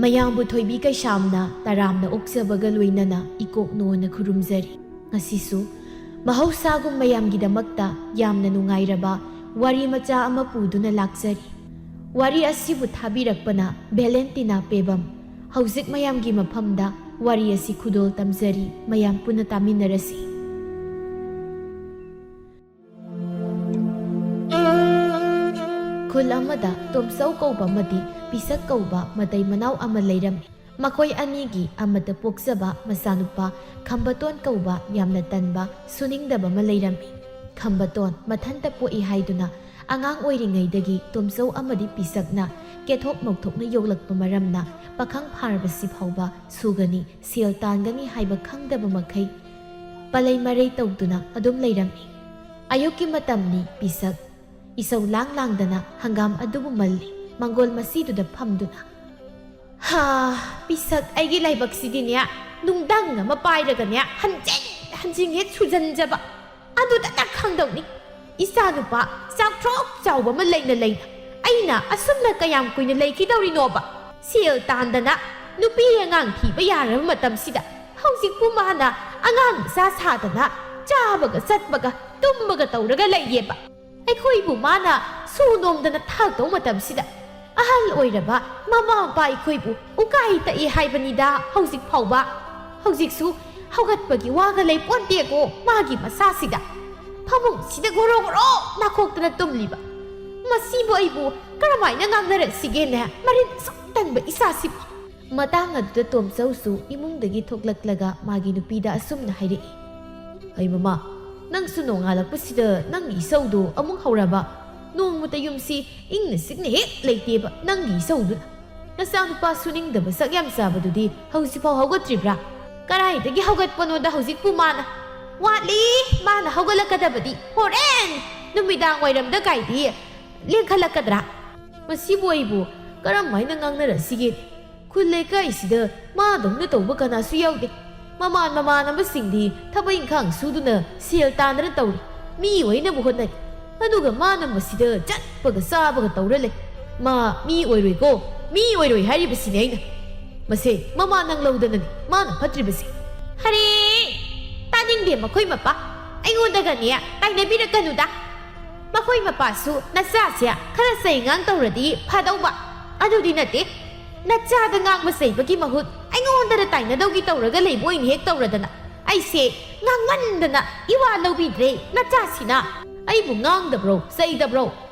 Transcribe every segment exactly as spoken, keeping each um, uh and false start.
ꯃꯌꯥꯝꯕꯨ ꯊꯣꯏꯕꯤ ꯀꯩꯁꯥꯝꯅ ꯇꯔꯥꯝꯅ ꯑꯣꯛꯆꯕꯒ ꯂꯣꯏꯅꯅ ꯏꯀꯣꯛ ꯅꯣꯟꯅ ꯈꯨꯔꯨꯝꯖꯔꯤ꯫ ꯉꯁꯤꯁꯨ ꯃꯍꯧꯁꯥꯒꯨꯝ ꯃꯌꯥꯝꯒꯤꯗꯃꯛꯇ ꯌꯥꯝꯅ ꯅꯨꯡꯉꯥꯏꯔꯕ ꯋꯥꯔꯤ ꯃꯆꯥ ꯑꯃ ꯄꯨꯗꯨꯅ ꯂꯥꯛꯆꯔꯤ꯫ ꯋꯥꯔꯤ ꯑꯁꯤꯕꯨ ꯊꯥꯕꯤꯔꯛꯄꯅ ꯚꯦꯂꯦꯟꯇꯤꯅꯥ ꯄꯦꯕꯝ꯫ ꯍꯧꯖꯤꯛ ꯃꯌꯥꯝꯒꯤ ꯃꯐꯝꯗ ꯋꯥꯔꯤ ꯑꯁꯤ ꯈꯨꯗꯣꯜ ꯇꯝꯖꯔꯤ, ꯃꯌꯥꯝ ꯄꯨꯟꯅ ꯇꯥꯃꯤꯟꯅꯔꯁꯤ꯫ ꯈꯨꯜ ꯑꯃꯗ ꯇꯣꯝꯆꯧ ꯀꯧꯕ ꯑꯃꯗꯤ ꯄꯤꯁꯛ ꯀꯧꯕ ꯃꯇꯩ ꯃꯅꯥꯎ ꯑꯃ ꯂꯩꯔꯝꯃꯤ꯫ ꯃꯈꯣꯏ ꯑꯅꯤꯒꯤ ꯑꯃꯠꯇ ꯄꯣꯛꯆꯕ ꯃꯆꯥꯅꯨꯄꯥ ꯈꯝꯕꯇꯣꯟ ꯀꯧꯕ ꯌꯥꯝꯅ ꯇꯟꯕ, ꯁꯨꯅꯤꯡꯗꯕ ꯑꯃ ꯂꯩꯔꯝꯃꯤ꯫ ꯈꯝꯕꯇꯣꯟ ꯃꯊꯟꯇ ꯄꯣꯛꯏ ꯍꯥꯏꯗꯨꯅ ꯑꯉꯥꯡ ꯑꯣꯏꯔꯤꯉꯩꯗꯒꯤ ꯇꯣꯝꯆꯧ ꯑꯃꯗꯤ ꯄꯤꯁꯛꯅ ꯀꯦꯊꯣꯛ ꯃꯧꯊꯣꯛꯅ ꯌꯣꯛꯂꯛꯄ ꯃꯔꯝꯅ ꯄꯥꯈꯪ ꯐꯥꯔꯕꯁꯤ ꯐꯥꯎꯕ ꯁꯨꯒꯅꯤ, ꯁꯦꯜ ꯇꯥꯟꯒꯅꯤ ꯍꯥꯏꯕ ꯈꯪꯗꯕ ꯃꯈꯩ ꯄꯂꯩ ꯃꯔꯩ ꯇꯧꯗꯨꯅ ꯑꯗꯨꯝ ꯂꯩꯔꯝꯃꯤ꯫ ꯑꯌꯨꯛꯀꯤ ꯃꯇꯝꯅꯤ꯫ ꯄꯤꯁꯛ ꯏꯁꯧ ꯂꯥꯡ ꯂꯥꯡꯗꯅ ꯍꯪꯒꯥꯝ ꯑꯗꯨꯕꯨ ꯃꯜꯂꯤ꯫ ꯃꯪꯒꯣꯜ ꯃꯁꯤꯗꯨꯗ ꯐꯝꯗꯨꯅ, "ꯍꯥ, ꯄꯤꯁꯛ, ꯑꯩꯒꯤ ꯂꯥꯏꯕꯛꯁꯤꯗꯤꯅꯦ, ꯅꯨꯡꯗꯪ ꯑꯃ ꯄꯥꯏꯔꯒꯅꯦ, ꯍꯟꯖꯤꯟ ꯍꯟꯖꯤꯟ ꯍꯦꯛ ꯁꯨꯖꯟꯖꯕ꯫ ꯑꯗꯨꯗꯇ ꯈꯪꯗꯧꯅꯤ꯫ ꯏꯆꯥꯅꯨꯄꯥ ꯆꯥꯎꯊ꯭ꯔꯣꯛ ꯆꯥꯎꯕ ꯑꯃ ꯂꯩꯅ ꯂꯩꯅ ꯑꯩꯅ ꯑꯁꯨꯝꯅ ꯀꯌꯥꯝ ꯀꯨꯏꯅ ꯂꯩꯈꯤꯗꯧꯔꯤꯅꯣꯕ? ꯁꯦꯜ ꯇꯥꯟꯗꯅ ꯅꯨꯄꯤ ꯑꯉꯥꯡ ꯊꯤꯕ ꯌꯥꯔꯕ ꯃꯇꯝꯁꯤꯗ ꯍꯧꯖꯤꯛꯄꯨ ꯃꯥꯅ ꯑꯉꯥꯡ ꯃꯆꯥ ꯁꯥꯗꯅ ꯆꯥꯕꯒ ꯆꯠꯄꯒ ꯇꯨꯝꯕꯒ ꯇꯧꯔꯒ ꯂꯩꯌꯦꯕ꯫ ꯑꯩꯈꯣꯏꯕꯨ ꯃꯥꯅ ꯁꯨ ꯅꯣꯝꯗꯅ ꯊꯥꯛꯇꯧ ꯃꯇꯝꯁꯤꯗ ꯑꯍꯜ ꯑꯣꯏꯔꯕ ꯃꯃꯥ ꯃꯄꯥ ꯑꯩꯈꯣꯏꯕꯨ ꯎꯀꯥꯏ ꯇꯛꯏ ꯍꯥꯏꯕꯅꯤꯗ ꯍꯧꯖꯤꯛ ꯐꯥꯎꯕ꯫ ꯍꯧꯖꯤꯛꯁꯨ ꯍꯧꯒꯠꯄꯒꯤ ꯋꯥꯒ ꯂꯩ ꯄꯣꯟꯇꯦꯀꯣ ꯃꯥꯒꯤ ꯃꯁꯥꯁꯤꯗ꯫ ꯐꯃꯨꯡꯁꯤꯗ ꯒꯣꯔꯣ ꯒꯣꯔꯣ ꯅꯥꯈꯣꯛꯇꯅ ꯇꯨꯝꯂꯤꯕ꯫ ꯃꯁꯤꯕꯨ ꯑꯩꯕꯨ ꯀꯔꯝꯍꯥꯏꯅ ꯉꯥꯡꯅꯔꯛꯁꯤꯒꯦꯅꯦ, ꯃꯔꯤꯟ ꯑꯁꯨꯛ ꯇꯟꯕ ꯏꯆꯥꯁꯤꯕꯨ?" ꯃꯇꯥꯡ ꯑꯗꯨꯗ ꯇꯣꯝꯆꯧꯁꯨ ꯏꯃꯨꯡꯗꯒꯤ ꯊꯣꯛꯂꯛꯂꯒ ꯃꯥꯒꯤ ꯅꯨꯄꯤꯗ ꯑꯁꯨꯝꯅ ꯍꯥꯏꯔꯛꯏ, "ꯑꯩ ꯃꯃꯥ, ꯅꯪꯁꯨ ꯅꯣꯡꯉꯥꯜꯂꯛꯄꯁꯤꯗ ꯅꯪꯒꯤ ꯏꯁꯧꯗꯣ ꯑꯃꯨꯛ ꯍꯧꯔꯕ? ꯅꯣꯡꯃꯇ ꯌꯨꯝꯁꯤ ꯏꯪꯅ ꯆꯤꯛꯅ ꯍꯦꯛ ꯂꯩꯇꯦꯕ ꯅꯪꯒꯤ ꯏꯁꯧꯗꯨꯅ꯫ ꯅꯆꯥꯅꯨꯄꯥ ꯁꯨꯅꯤꯡꯗꯕ ꯁꯛ ꯌꯥꯝ ꯆꯥꯕꯗꯨꯗꯤ ꯍꯧꯖꯤꯛꯐꯥꯎ ꯍꯧꯒꯠꯇ꯭ꯔꯤꯕ꯭ꯔꯥ?" "ꯀꯗꯥꯏꯗꯒꯤ ꯍꯧꯒꯠꯄꯅꯣꯗ ꯍꯧꯖꯤꯛꯄꯨ ꯃꯥꯅ? ꯋꯥꯠꯂꯤ, ꯃꯥꯅ ꯍꯧꯒꯠꯂꯛꯀꯗꯕꯗꯤ ꯍꯣꯔꯦꯟ ꯅꯨꯃꯤꯗꯥꯡ ꯋꯥꯏꯔꯝꯗ ꯀꯥꯏꯗꯤ ꯂꯦꯡꯈꯠꯂꯛꯀꯗ꯭ꯔꯥ?" ꯃꯁꯤꯕꯨ ꯑꯩꯕꯨ ꯀꯔꯝ ꯍꯥꯏꯅ ꯉꯥꯡꯅꯔꯁꯤꯒꯦ? ꯈꯨꯜ ꯂꯩꯀꯥꯏꯁꯤꯗ ꯃꯥꯗꯧꯅ ꯇꯧꯕ ꯀꯅꯥꯁꯨ ꯌꯥꯎꯗꯦ꯫ ꯃꯃꯥꯟ ꯃꯃꯥꯟꯅꯕꯁꯤꯡꯗꯤ ꯊꯕꯛ ꯏꯪꯈꯥꯡ ꯁꯨꯗꯨꯅ ꯁꯦꯜ ꯇꯥꯟꯗꯅ ꯇꯧꯔꯤ, ꯃꯤ ꯑꯣꯏꯅꯕ ꯍꯣꯠꯅꯔꯤ꯫ ꯑꯗꯨꯒ ꯃꯥꯅ ꯃꯁꯤꯗ ꯆꯠꯄꯒ ꯆꯥꯕꯒ ꯇꯧꯔ ꯂꯩ꯫ ꯃꯥ ꯃꯤ ꯑꯣꯏꯔꯣꯏꯀꯣ, ꯃꯤ ꯑꯣꯏꯔꯣꯏ ꯍꯥꯏꯔꯤꯕꯁꯤꯅꯦ ꯑꯩꯅ꯫ ꯃꯁꯦ ꯃꯃꯥ ꯅꯪ ꯂꯧꯗꯅꯅꯤ ꯃꯥꯅ ꯐꯠꯇ꯭ꯔꯤꯕꯁꯦ꯫ ꯍꯔꯦ! ꯇꯥꯅꯤꯡꯗꯦ ꯃꯈꯣꯏ ꯃꯄꯥ꯫ ꯑꯩꯉꯣꯟꯗꯒꯅꯦ ꯇꯥꯏꯅꯕꯤꯔꯛꯀꯅꯨꯗ꯫ ꯃꯈꯣꯏ ꯃꯄꯥꯁꯨ ꯅꯆꯥꯁꯦ ꯈꯔ ꯆꯩ ꯉꯥꯡ ꯇꯧꯔꯗꯤ ꯐꯗꯧꯕ꯫ ꯑꯗꯨꯗꯤ ꯅꯠꯇꯦ꯫ ꯅꯆꯥꯗ ꯉꯥꯡꯕ ꯆꯩꯕꯒꯤ ꯃꯍꯨꯠ ꯑꯩꯉꯣꯟꯗꯅ ꯇꯥꯏꯅꯗꯧꯒꯤ ꯇꯧꯔꯒ ꯂꯩꯕ ꯑꯣꯏꯅ ꯍꯦꯛ ꯇꯧꯔꯗꯅ꯫ ꯑꯩꯁꯦ ꯉꯥꯡꯃꯟꯗꯅ ꯏꯋꯥ ꯂꯧꯕꯤꯗ꯭ꯔꯦ ꯅꯆꯥꯁꯤꯅ꯫ ꯑꯩꯕꯨ ꯉꯥꯡꯗꯕ꯭ꯔꯣ? ꯆꯩꯗꯕ꯭ꯔꯣ?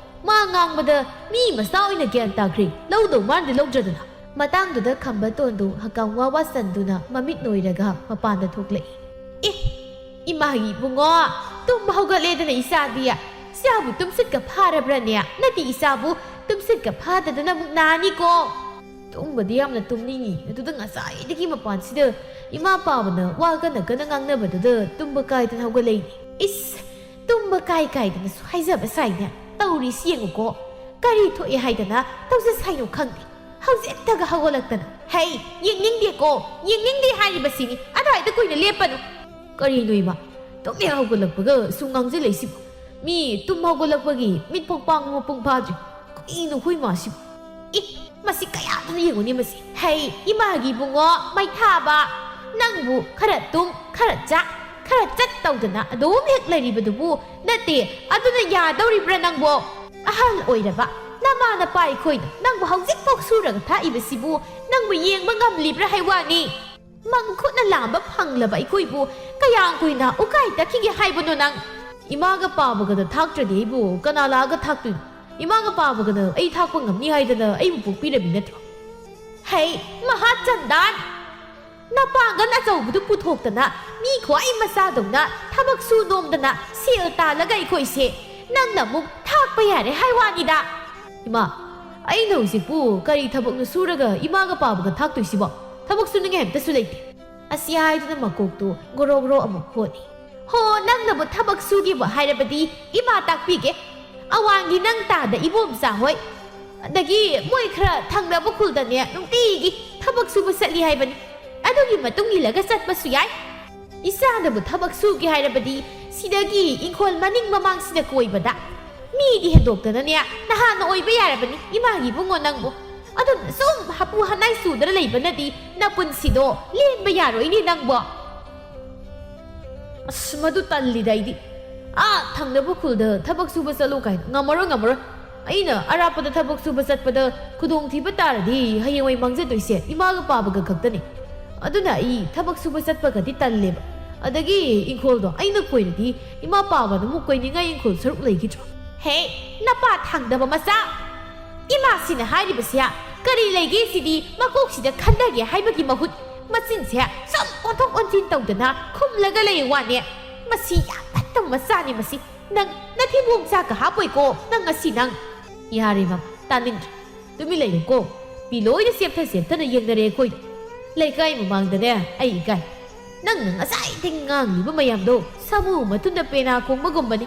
ꯃꯥ ꯉꯥꯡꯕꯗ ꯃꯤ ꯃꯆꯥ ꯑꯣꯏꯅ ꯒ꯭ꯌꯥꯟ ꯇꯥꯈ꯭ꯔꯦ꯫ ꯂꯧꯗꯧ ꯃꯥꯟꯗꯤ ꯂꯧꯗ꯭ꯔꯗꯅ꯫ ꯃꯇꯥꯡꯗꯨꯗ ꯈꯝꯕꯇꯣꯟꯗꯨ ꯍꯀꯥꯝ ꯋꯥ ꯋꯥ ꯆꯟꯗꯨꯅ ꯃꯃꯤꯠ ꯅꯣꯏꯔꯒ ꯃꯄꯥꯟꯗ ꯊꯣꯛꯂꯛꯏ꯫ ꯑꯦ, ꯏꯃꯥꯒꯤ ꯏꯕꯨꯡꯉꯣ, ꯇꯨꯝꯕ ꯍꯧꯒꯠꯂꯦꯗꯅ ꯏꯆꯥꯗꯤ꯫ ꯏꯆꯥꯕꯨ ꯇꯨꯝꯁꯤꯠꯀ ꯐꯥꯔꯕ꯭ꯔꯅꯦ? ꯅꯠꯇꯦ, ꯏꯆꯥꯕꯨ ꯇꯨꯝꯁꯤꯠꯀ ꯐꯥꯗꯗꯅ ꯑꯃꯨꯛ ꯅꯥꯅꯤꯀꯣ꯫ ꯇꯨꯝꯕꯗꯤ ꯌꯥꯝꯅ ꯇꯨꯝꯅꯤꯡꯉꯤ, ꯑꯗꯨꯗ ꯉꯁꯥꯏꯗꯒꯤ ꯃꯄꯥꯟꯁꯤꯗ ꯏꯃꯥ ꯄꯥꯕꯅ ꯋꯥ ꯀꯟꯅ ꯀꯟꯅ ꯉꯥꯡꯅꯕꯗꯨꯗ ꯇꯨꯝꯕ ꯀꯥꯏꯗꯅ ꯍꯧꯒꯠꯂꯛꯏꯅꯤ꯫ ꯏꯁ, ꯇꯨꯝꯕ ꯀꯥꯏ ꯀꯥꯏꯗꯅꯁꯨ ꯍꯥꯏꯖꯕ ꯁꯥꯏꯅꯦ꯫ ꯇꯧꯔꯤꯁꯤ ꯌꯦꯡꯉꯨꯀꯣ꯫ ꯀꯔꯤ ꯊꯣꯛꯑꯦ ꯍꯥꯏꯗꯅ ꯇꯧꯖ ꯁꯥꯏꯅꯣ ꯈꯪꯗꯦ꯫ ꯍꯧꯖꯤꯛꯇꯒ ꯍꯧꯒꯠꯂꯛꯇꯅ꯫ ꯍꯩ, ꯌꯦꯡꯅꯤꯡꯗꯦꯀꯣ꯫ ꯌꯦꯡꯅꯤꯡꯗꯦ ꯍꯥꯏꯔꯤꯕꯁꯤꯅꯤ꯫ ꯑꯗꯨꯋꯥꯏꯗ ꯀꯨꯏꯅ ꯂꯦꯞꯄꯅꯨ꯫ ꯀꯔꯤꯅꯣ ꯏꯃꯥ? ꯇꯨꯝ ꯍꯦꯛ ꯍꯧꯒꯠꯂꯛꯄꯒ ꯁꯨꯝ ꯉꯥꯡꯁꯤꯜꯂꯛꯏꯁꯤꯕꯣ? ꯃꯤ ꯇꯨꯝ ꯍꯧꯒꯠꯂꯛꯄꯒꯤ ꯃꯤꯠ ꯐꯥꯎ ꯄꯥꯡꯕ ꯃꯄꯨꯡ ꯐꯥꯗ꯭ꯔꯤ꯫ ꯀꯩꯅꯣ ꯑꯩꯈꯣꯏ ꯏꯃꯥꯁꯤꯕꯨ? ꯏ, ꯃꯁꯤ ꯀꯌꯥꯗꯅ ꯌꯦꯡꯉꯨꯅꯦ ꯃꯁꯤ꯫ ꯍꯩ, ꯏꯃꯥꯒꯤ ꯏꯕꯨꯡꯉꯣ ꯃꯩꯊꯥꯕ, ꯅꯪꯕꯨ ꯈꯔ ꯇꯨꯝ, ꯈꯔ ꯆꯥ, ꯈꯔ ꯆꯠ ꯇꯧꯗꯅ ꯑꯗꯨꯝ ꯍꯦꯛ ꯂꯩꯔꯤꯕꯗꯨꯕꯨ ꯅꯠꯇꯦ, ꯑꯗꯨꯅ ꯌꯥꯗꯧꯔꯤꯕ꯭ꯔꯥ ꯅꯪꯕꯣ? ꯑꯍꯜ ꯑꯣꯏꯔꯕ ꯅꯃꯥ ꯅꯄꯥ ꯑꯩꯈꯣꯏꯅ ꯅꯪꯕꯨ ꯍꯧꯖꯤꯛꯐꯥꯎ ꯁꯨꯔꯒ ꯊꯥꯛꯏꯕꯁꯤꯕꯨ ꯅꯪꯕꯨ ꯌꯦꯡꯕ ꯉꯝꯂꯤꯕ꯭ꯔꯥ ꯍꯥꯏ ꯋꯥꯅꯤ꯫ ꯃꯪ ꯈꯨꯠꯅ ꯂꯥꯝꯕ ꯐꯪꯂꯕ ꯑꯩꯈꯣꯏꯕꯨ ꯀꯌꯥꯝ ꯀꯨꯏꯅ ꯎꯀꯥꯏ ꯇꯛꯈꯤꯒꯦ ꯍꯥꯏꯕꯅꯣ ꯅꯪ? ꯏꯃꯥꯒ ꯄꯥꯕꯒꯗ ꯊꯥꯛꯇ꯭ꯔꯗꯤ ꯑꯩꯕꯨ ꯀꯅꯥ ꯂꯥꯛꯑꯒ ꯊꯥꯛꯇꯣꯏꯅꯣ? ꯏꯃꯥꯒ ꯄꯥꯕꯒꯅ ꯑꯩ ꯊꯥꯛꯄ ꯉꯝꯅꯤ ꯍꯥꯏꯗꯅ ꯑꯩꯕꯨ ꯄꯣꯛꯄꯤꯔꯝꯃꯤ ꯅꯠꯇ꯭ꯔꯣ? ꯍꯩ, ꯃꯍꯥꯆꯟꯗꯥꯟ! ꯅꯄꯥꯡꯒꯜ ꯑꯆꯧꯕꯗꯨ ꯄꯨꯊꯣꯛꯇꯅ ꯃꯤ ꯈ꯭ꯋꯥꯏ ꯃꯆꯥꯗꯧꯅ ꯊꯕꯛ ꯁꯨ ꯅꯣꯝꯗꯅ ꯁꯦꯜ ꯇꯥꯜꯂꯒ ꯑꯩꯈꯣꯏꯁꯦ ꯅꯪꯅ ꯑꯃꯨꯛ ꯊꯥꯛꯄ ꯌꯥꯔꯦ ꯍꯥꯏ ꯋꯥꯅꯤꯗ꯫ ꯏꯃꯥ, ꯑꯩꯅ ꯍꯧꯖꯤꯛꯄꯨ ꯀꯔꯤ ꯊꯕꯛꯅꯣ ꯁꯨꯔꯒ ꯏꯃꯥꯒ ꯄꯥꯕꯒ ꯊꯥꯛꯇꯣꯏꯁꯤꯕꯣ? ꯊꯕꯛ ꯁꯨꯅꯤꯡꯉꯥꯏ ꯑꯝꯇꯁꯨ ꯂꯩꯇꯦ꯫ ꯑꯁꯤ ꯍꯥꯏꯗꯨꯅ ꯃꯀꯣꯛꯇꯨ ꯒꯣꯔꯣ ꯒꯣꯔꯣ ꯑꯃꯨꯛ ꯍꯣꯠꯂꯤ꯫ ꯍꯣ, ꯅꯪꯅꯕꯨ ꯊꯕꯛ ꯁꯨꯒꯦꯕꯨ ꯍꯥꯏꯔꯕꯗꯤ ꯏꯃꯥ ꯇꯥꯛꯄꯤꯒꯦ꯫ ꯑꯋꯥꯡꯒꯤ ꯅꯪ ꯇꯥꯗ ꯏꯕꯣꯝꯆꯥ ꯍꯣꯏ꯫ ꯑꯗꯒꯤ ꯃꯣꯏ ꯈꯔ ꯊꯪꯅꯕ ꯈꯨꯜꯗꯅꯦ ꯅꯨꯡꯇꯤꯒꯤ ꯊꯕꯛ ꯁꯨꯕ ꯆꯠꯂꯤ ꯍꯥꯏꯕꯅꯤ꯫ ꯑꯗꯨꯒꯤ ꯃꯇꯨꯡ ꯏꯜꯂꯒ ꯆꯠꯄꯁꯨ ꯌꯥꯏ꯫ ꯏꯆꯥꯅꯕꯨ ꯊꯕꯛ ꯁꯨꯒꯦ ꯍꯥꯏꯔꯕꯗꯤ ꯁꯤꯗꯒꯤ ꯏꯪꯈꯣꯜ ꯃꯅꯤꯡ ꯃꯃꯥꯡꯁꯤꯗ ꯀꯣꯏꯕꯗ꯫ ꯃꯤꯗꯤ ꯍꯦꯟꯗꯣꯛꯇꯅꯅꯦ ꯅꯍꯥꯟꯅ ꯑꯣꯏꯕ ꯌꯥꯔꯕꯅꯤ ꯏꯃꯥꯒꯤ ꯏꯕꯨꯡꯉꯣ ꯅꯪꯕꯨ꯫ ꯑꯗꯨꯝ ꯁꯨꯝ ꯍꯥꯄꯨ ꯍꯅꯥꯏ ꯁꯨꯗꯅ ꯂꯩꯕꯅꯗꯤ ꯅꯄꯨꯟꯁꯤꯗꯣ ꯂꯦꯟꯕ ꯌꯥꯔꯣꯏꯅꯦ ꯅꯪꯕꯣ꯫ ꯑꯁ, ꯃꯗꯨ ꯇꯜꯂꯤꯗ ꯑꯩꯗꯤ꯫ ꯑꯥ ꯊꯪꯅꯕ ꯈꯨꯜꯗ ꯊꯕꯛ ꯁꯨꯕ ꯆꯠꯂꯨ ꯀꯥꯏꯅ, ꯉꯝꯃꯔꯣꯏ, ꯉꯝꯃꯔꯣꯏ꯫ ꯑꯩꯅ ꯑꯔꯥꯞꯄꯗ ꯊꯕꯛ ꯁꯨꯕ ꯆꯠꯄꯗ ꯈꯨꯗꯣꯡꯊꯤꯕ ꯇꯥꯔꯗꯤ ꯍꯌꯦꯡꯋꯥꯏ ꯃꯥꯡꯖꯗꯣꯏꯁꯦ ꯏꯃꯥꯒ ꯄꯥꯕꯒ ꯈꯛꯇꯅꯤ꯫ ꯑꯗꯨꯅ ꯑꯩ ꯊꯕꯛ ꯁꯨꯕ ꯆꯠꯄꯒꯗꯤ ꯇꯜꯂꯦꯕ꯫ ꯑꯗꯒꯤ ꯏꯪꯈꯣꯜꯗꯣ ꯑꯩꯅ ꯀꯣꯏꯔꯗꯤ ꯏꯃꯥ ꯄꯥꯕꯅ ꯑꯃꯨꯛ ꯀꯣꯏꯅꯤꯡꯉꯥꯏ ꯏꯪꯈꯣꯜ ꯁꯔꯨꯛ ꯂꯩꯈꯤꯗ꯭ꯔꯣ? ꯍꯦ, ꯅꯄꯥ ꯊꯥꯡꯗꯕ ꯃꯆꯥ! ꯏꯃꯥꯁꯤꯅ ꯍꯥꯏꯔꯤꯕꯁꯦ ꯀꯔꯤ ꯂꯩꯒꯦ ꯁꯤꯗꯤ ꯃꯀꯣꯛꯁꯤꯗ ꯈꯟꯊꯒꯦ ꯍꯥꯏꯕꯒꯤ ꯃꯍꯨꯠ ꯃꯆꯤꯟꯁꯦ ꯁꯨꯝ ꯑꯣꯟꯊꯣꯛ ꯑꯣꯟꯁꯤꯟ ꯇꯧꯗꯅ ꯈꯨꯝꯂꯒ ꯂꯩ ꯋꯥꯅꯦ꯫ ꯃꯁꯤ ꯌꯥꯝ ꯐꯠꯇꯕ ꯃꯆꯥꯅꯤ ꯃꯁꯤ꯫ ꯅꯪ ꯅꯊꯤꯕꯣꯡ ꯆꯥꯛꯀ ꯍꯥꯞꯄꯣꯏꯀꯣ ꯅꯪ ꯉꯁꯤ ꯅꯪ꯫ ꯌꯥꯔꯦ ꯃꯃꯥ, ꯇꯥꯅꯤꯡꯗ꯭ꯔꯦ꯫ ꯇꯨꯃꯤꯟ ꯂꯩꯌꯨꯀꯣ꯫ ꯄꯤ ꯂꯣꯏꯅ ꯆꯦꯞꯊ ꯆꯦꯞꯊꯅ ꯌꯦꯡꯅꯔꯦ ꯑꯩꯈꯣꯏꯗ꯫ ꯂꯩꯀꯥꯏ ꯃꯃꯥꯡꯗꯅꯦ ꯑꯩ ꯏꯀꯥꯏ꯫ ꯅꯪꯅ ꯉꯁꯥꯏꯗꯒꯤ ꯉꯥꯡꯂꯤꯕ ꯃꯌꯥꯝꯗꯣ ꯁꯥꯃꯨ ꯃꯊꯨꯟꯗ ꯄꯦꯅꯥ ꯈꯣꯡꯕꯒꯨꯝꯕꯅꯤ꯫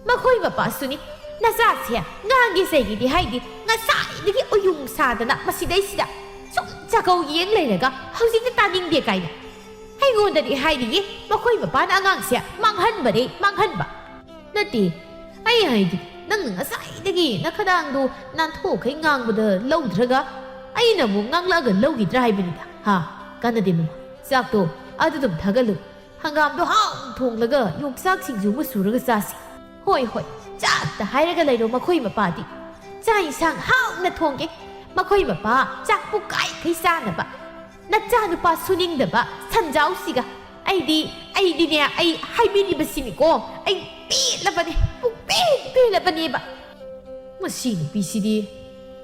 ꯃꯈꯣꯏ ꯃꯄꯥꯁꯨꯅꯤ꯫ ꯅꯆꯥꯁꯦ ꯉꯥꯡꯒꯦ ꯆꯩꯒꯦꯗꯤ ꯍꯥꯏꯗꯤ ꯉꯁꯥꯏꯗꯒꯤ ꯎꯌꯨꯡ ꯁꯥꯗꯅ ꯃꯁꯤꯗꯩꯁꯤꯗ ꯁꯨꯝ ꯆꯥꯛꯀꯧ ꯌꯦꯡ ꯂꯩꯔꯒ ꯍꯧꯖꯤꯛꯇꯤ ꯇꯥꯅꯤꯡꯗꯦ ꯀꯥꯏꯅ꯫ ꯑꯩꯉꯣꯟꯗꯗꯤ ꯍꯥꯏꯔꯤꯌꯦ ꯃꯈꯣꯏ ꯃꯄꯥꯅ ꯑꯉꯥꯡꯁꯦ ꯃꯥꯡꯍꯟꯕꯅꯦ, ꯃꯥꯡꯍꯟꯕ꯫ ꯅꯠꯇꯦ, ꯑꯩ ꯍꯥꯏꯗꯤ ꯅꯪꯅ ꯉꯁꯥꯏꯗꯒꯤ ꯅꯈꯗꯥꯡꯗꯣ ꯅꯥꯟꯊꯣꯛꯈꯩ ꯉꯥꯡꯕꯗ ꯂꯧꯗ꯭ꯔꯒ ꯑꯩꯅ ꯑꯃꯨꯛ ꯉꯥꯡꯂꯛꯑꯒ ꯂꯧꯈꯤꯗ꯭ꯔꯥ ꯍꯥꯏꯕꯅꯤꯗ꯫ ꯍꯥ? ꯀꯥꯟꯅꯗꯦ ꯃꯃꯥ꯫ ꯆꯥꯛꯇꯣ ꯑꯗꯨꯗꯨꯝ ꯊꯥꯒꯠꯂꯨ꯫ ꯍꯪꯒꯥꯝꯗꯣ ꯍꯥꯎꯅ ꯊꯣꯡꯂꯒ ꯌꯣꯡꯆꯥꯛ ꯁꯤꯡꯖꯨ ꯑꯃ ꯁꯨꯔꯒ ꯆꯥꯁꯤ꯫ ꯍꯣꯏ, ꯍꯣꯏ, ꯆꯥꯛꯇ ꯍꯥꯏꯔꯒ ꯂꯩꯔꯣ ꯃꯈꯣꯏ ꯃꯄꯥꯗꯤ꯫ ꯆꯥꯛ ꯏꯟꯁꯥꯡ ꯍꯥꯎꯅ ꯊꯣꯡꯒꯦ꯫ ꯃꯈꯣꯏ ꯃꯄꯥ ꯆꯥꯛ ꯄꯨꯀꯥꯏꯈꯩ ꯆꯥꯅꯕ꯫ ꯅꯆꯥꯅꯨꯄꯥ ꯁꯨꯅꯤꯡꯗꯕ ꯁꯟꯖꯥꯎꯁꯤꯒ꯫ ꯑꯩꯗꯤ, ꯑꯩꯗꯤꯅꯦ, ꯑꯩ ꯍꯥꯏꯕꯤꯔꯤꯕꯁꯤꯅꯤꯀꯣ꯫ ꯑꯩ ꯄꯦꯜꯂꯕꯅꯦ, ꯄꯨꯡꯄꯦꯟ ꯄꯦꯜꯂꯕꯅꯦꯕ꯫ ꯃꯁꯤ ꯅꯨꯄꯤꯁꯤꯗꯤ꯫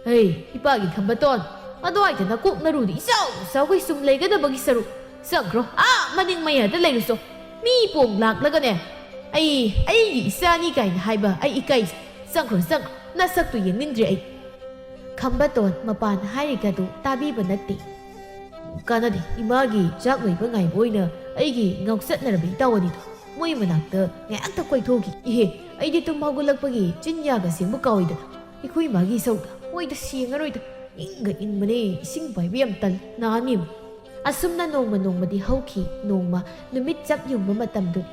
ꯍꯩ, ꯏꯄꯥꯒꯤ ꯈꯝꯕꯇꯣꯟ, ꯑꯗꯨꯋꯥꯏꯗ ꯅꯀꯣꯛ ꯅꯔꯨꯗꯤ ꯏꯆꯥꯎ ꯆꯥꯎꯈꯩ ꯁꯨꯝ ꯂꯩꯒꯗꯕꯒꯤ ꯁꯔꯨꯛ ꯆꯪꯈ꯭ꯔꯣ, ꯑꯥ ꯃꯅꯤꯡ ꯃꯌꯥꯗ ꯂꯩꯔꯨꯆꯣ꯫ ꯃꯤ ꯄꯣꯡ ꯂꯥꯛꯂꯒꯅꯦ, "ꯑꯩ, ꯑꯩꯒꯤ ꯏꯆꯥꯅꯤ" ꯀꯥꯏꯅ ꯍꯥꯏꯕ ꯑꯩ ꯏꯀꯥꯏꯖꯩ꯫ ꯆꯪꯈ꯭ꯔꯣ, ꯆꯪꯈ꯭ꯔꯣ, ꯅꯁꯛꯇꯨ ꯌꯦꯡꯅꯤꯡꯗ꯭ꯔꯦ ꯑꯩ꯫ ꯈꯝꯕꯇꯣꯟ ꯃꯄꯥꯅ ꯍꯥꯏꯔꯤꯒꯗꯨ ꯇꯥꯕꯤꯕ ꯅꯠꯇꯦ꯫ ꯀꯥꯟꯅꯗꯦ, ꯏꯃꯥꯒꯤ ꯆꯥꯛ ꯂꯣꯏꯕ ꯉꯥꯏꯕ ꯑꯣꯏꯅ ꯑꯩꯒꯤ ꯉꯥꯎꯆꯠꯅꯔꯕ ꯏꯇꯥꯎ ꯑꯅꯤꯗꯣ ꯃꯣꯏ ꯃꯅꯥꯛꯇ ꯉꯥꯏꯍꯥꯛꯇ ꯀꯣꯏꯊꯣꯛꯈꯤ꯫ ꯏꯍꯦ, ꯑꯩꯗꯤ ꯇꯨꯝ ꯍꯧꯒꯠꯂꯛꯄꯒꯤ ꯆꯤꯟ ꯌꯥꯒ ꯁꯦꯡꯕ ꯀꯥꯎꯏꯗꯅ꯫ ꯑꯩꯈꯣꯏ ꯏꯃꯥꯒꯤ ꯏꯁꯧꯗ ꯃꯣꯏꯗ ꯁꯦꯡꯉꯔꯣꯏꯗ꯫ ꯏꯪꯒ ꯏꯪꯕꯅꯦ, ꯏꯁꯤꯡ ꯄꯥꯏꯕ ꯌꯥꯝ ꯇꯜꯂꯤ, ꯅꯥꯅꯤꯕ꯫ ꯑꯁꯨꯝꯅ ꯅꯣꯡꯃ ꯅꯣꯡꯃꯗꯤ ꯍꯧꯈꯤ, ꯅꯣꯡꯃ ꯅꯨꯃꯤꯠ ꯆꯞ ꯌꯨꯡꯕ ꯃꯇꯝꯗꯨꯅꯤ꯫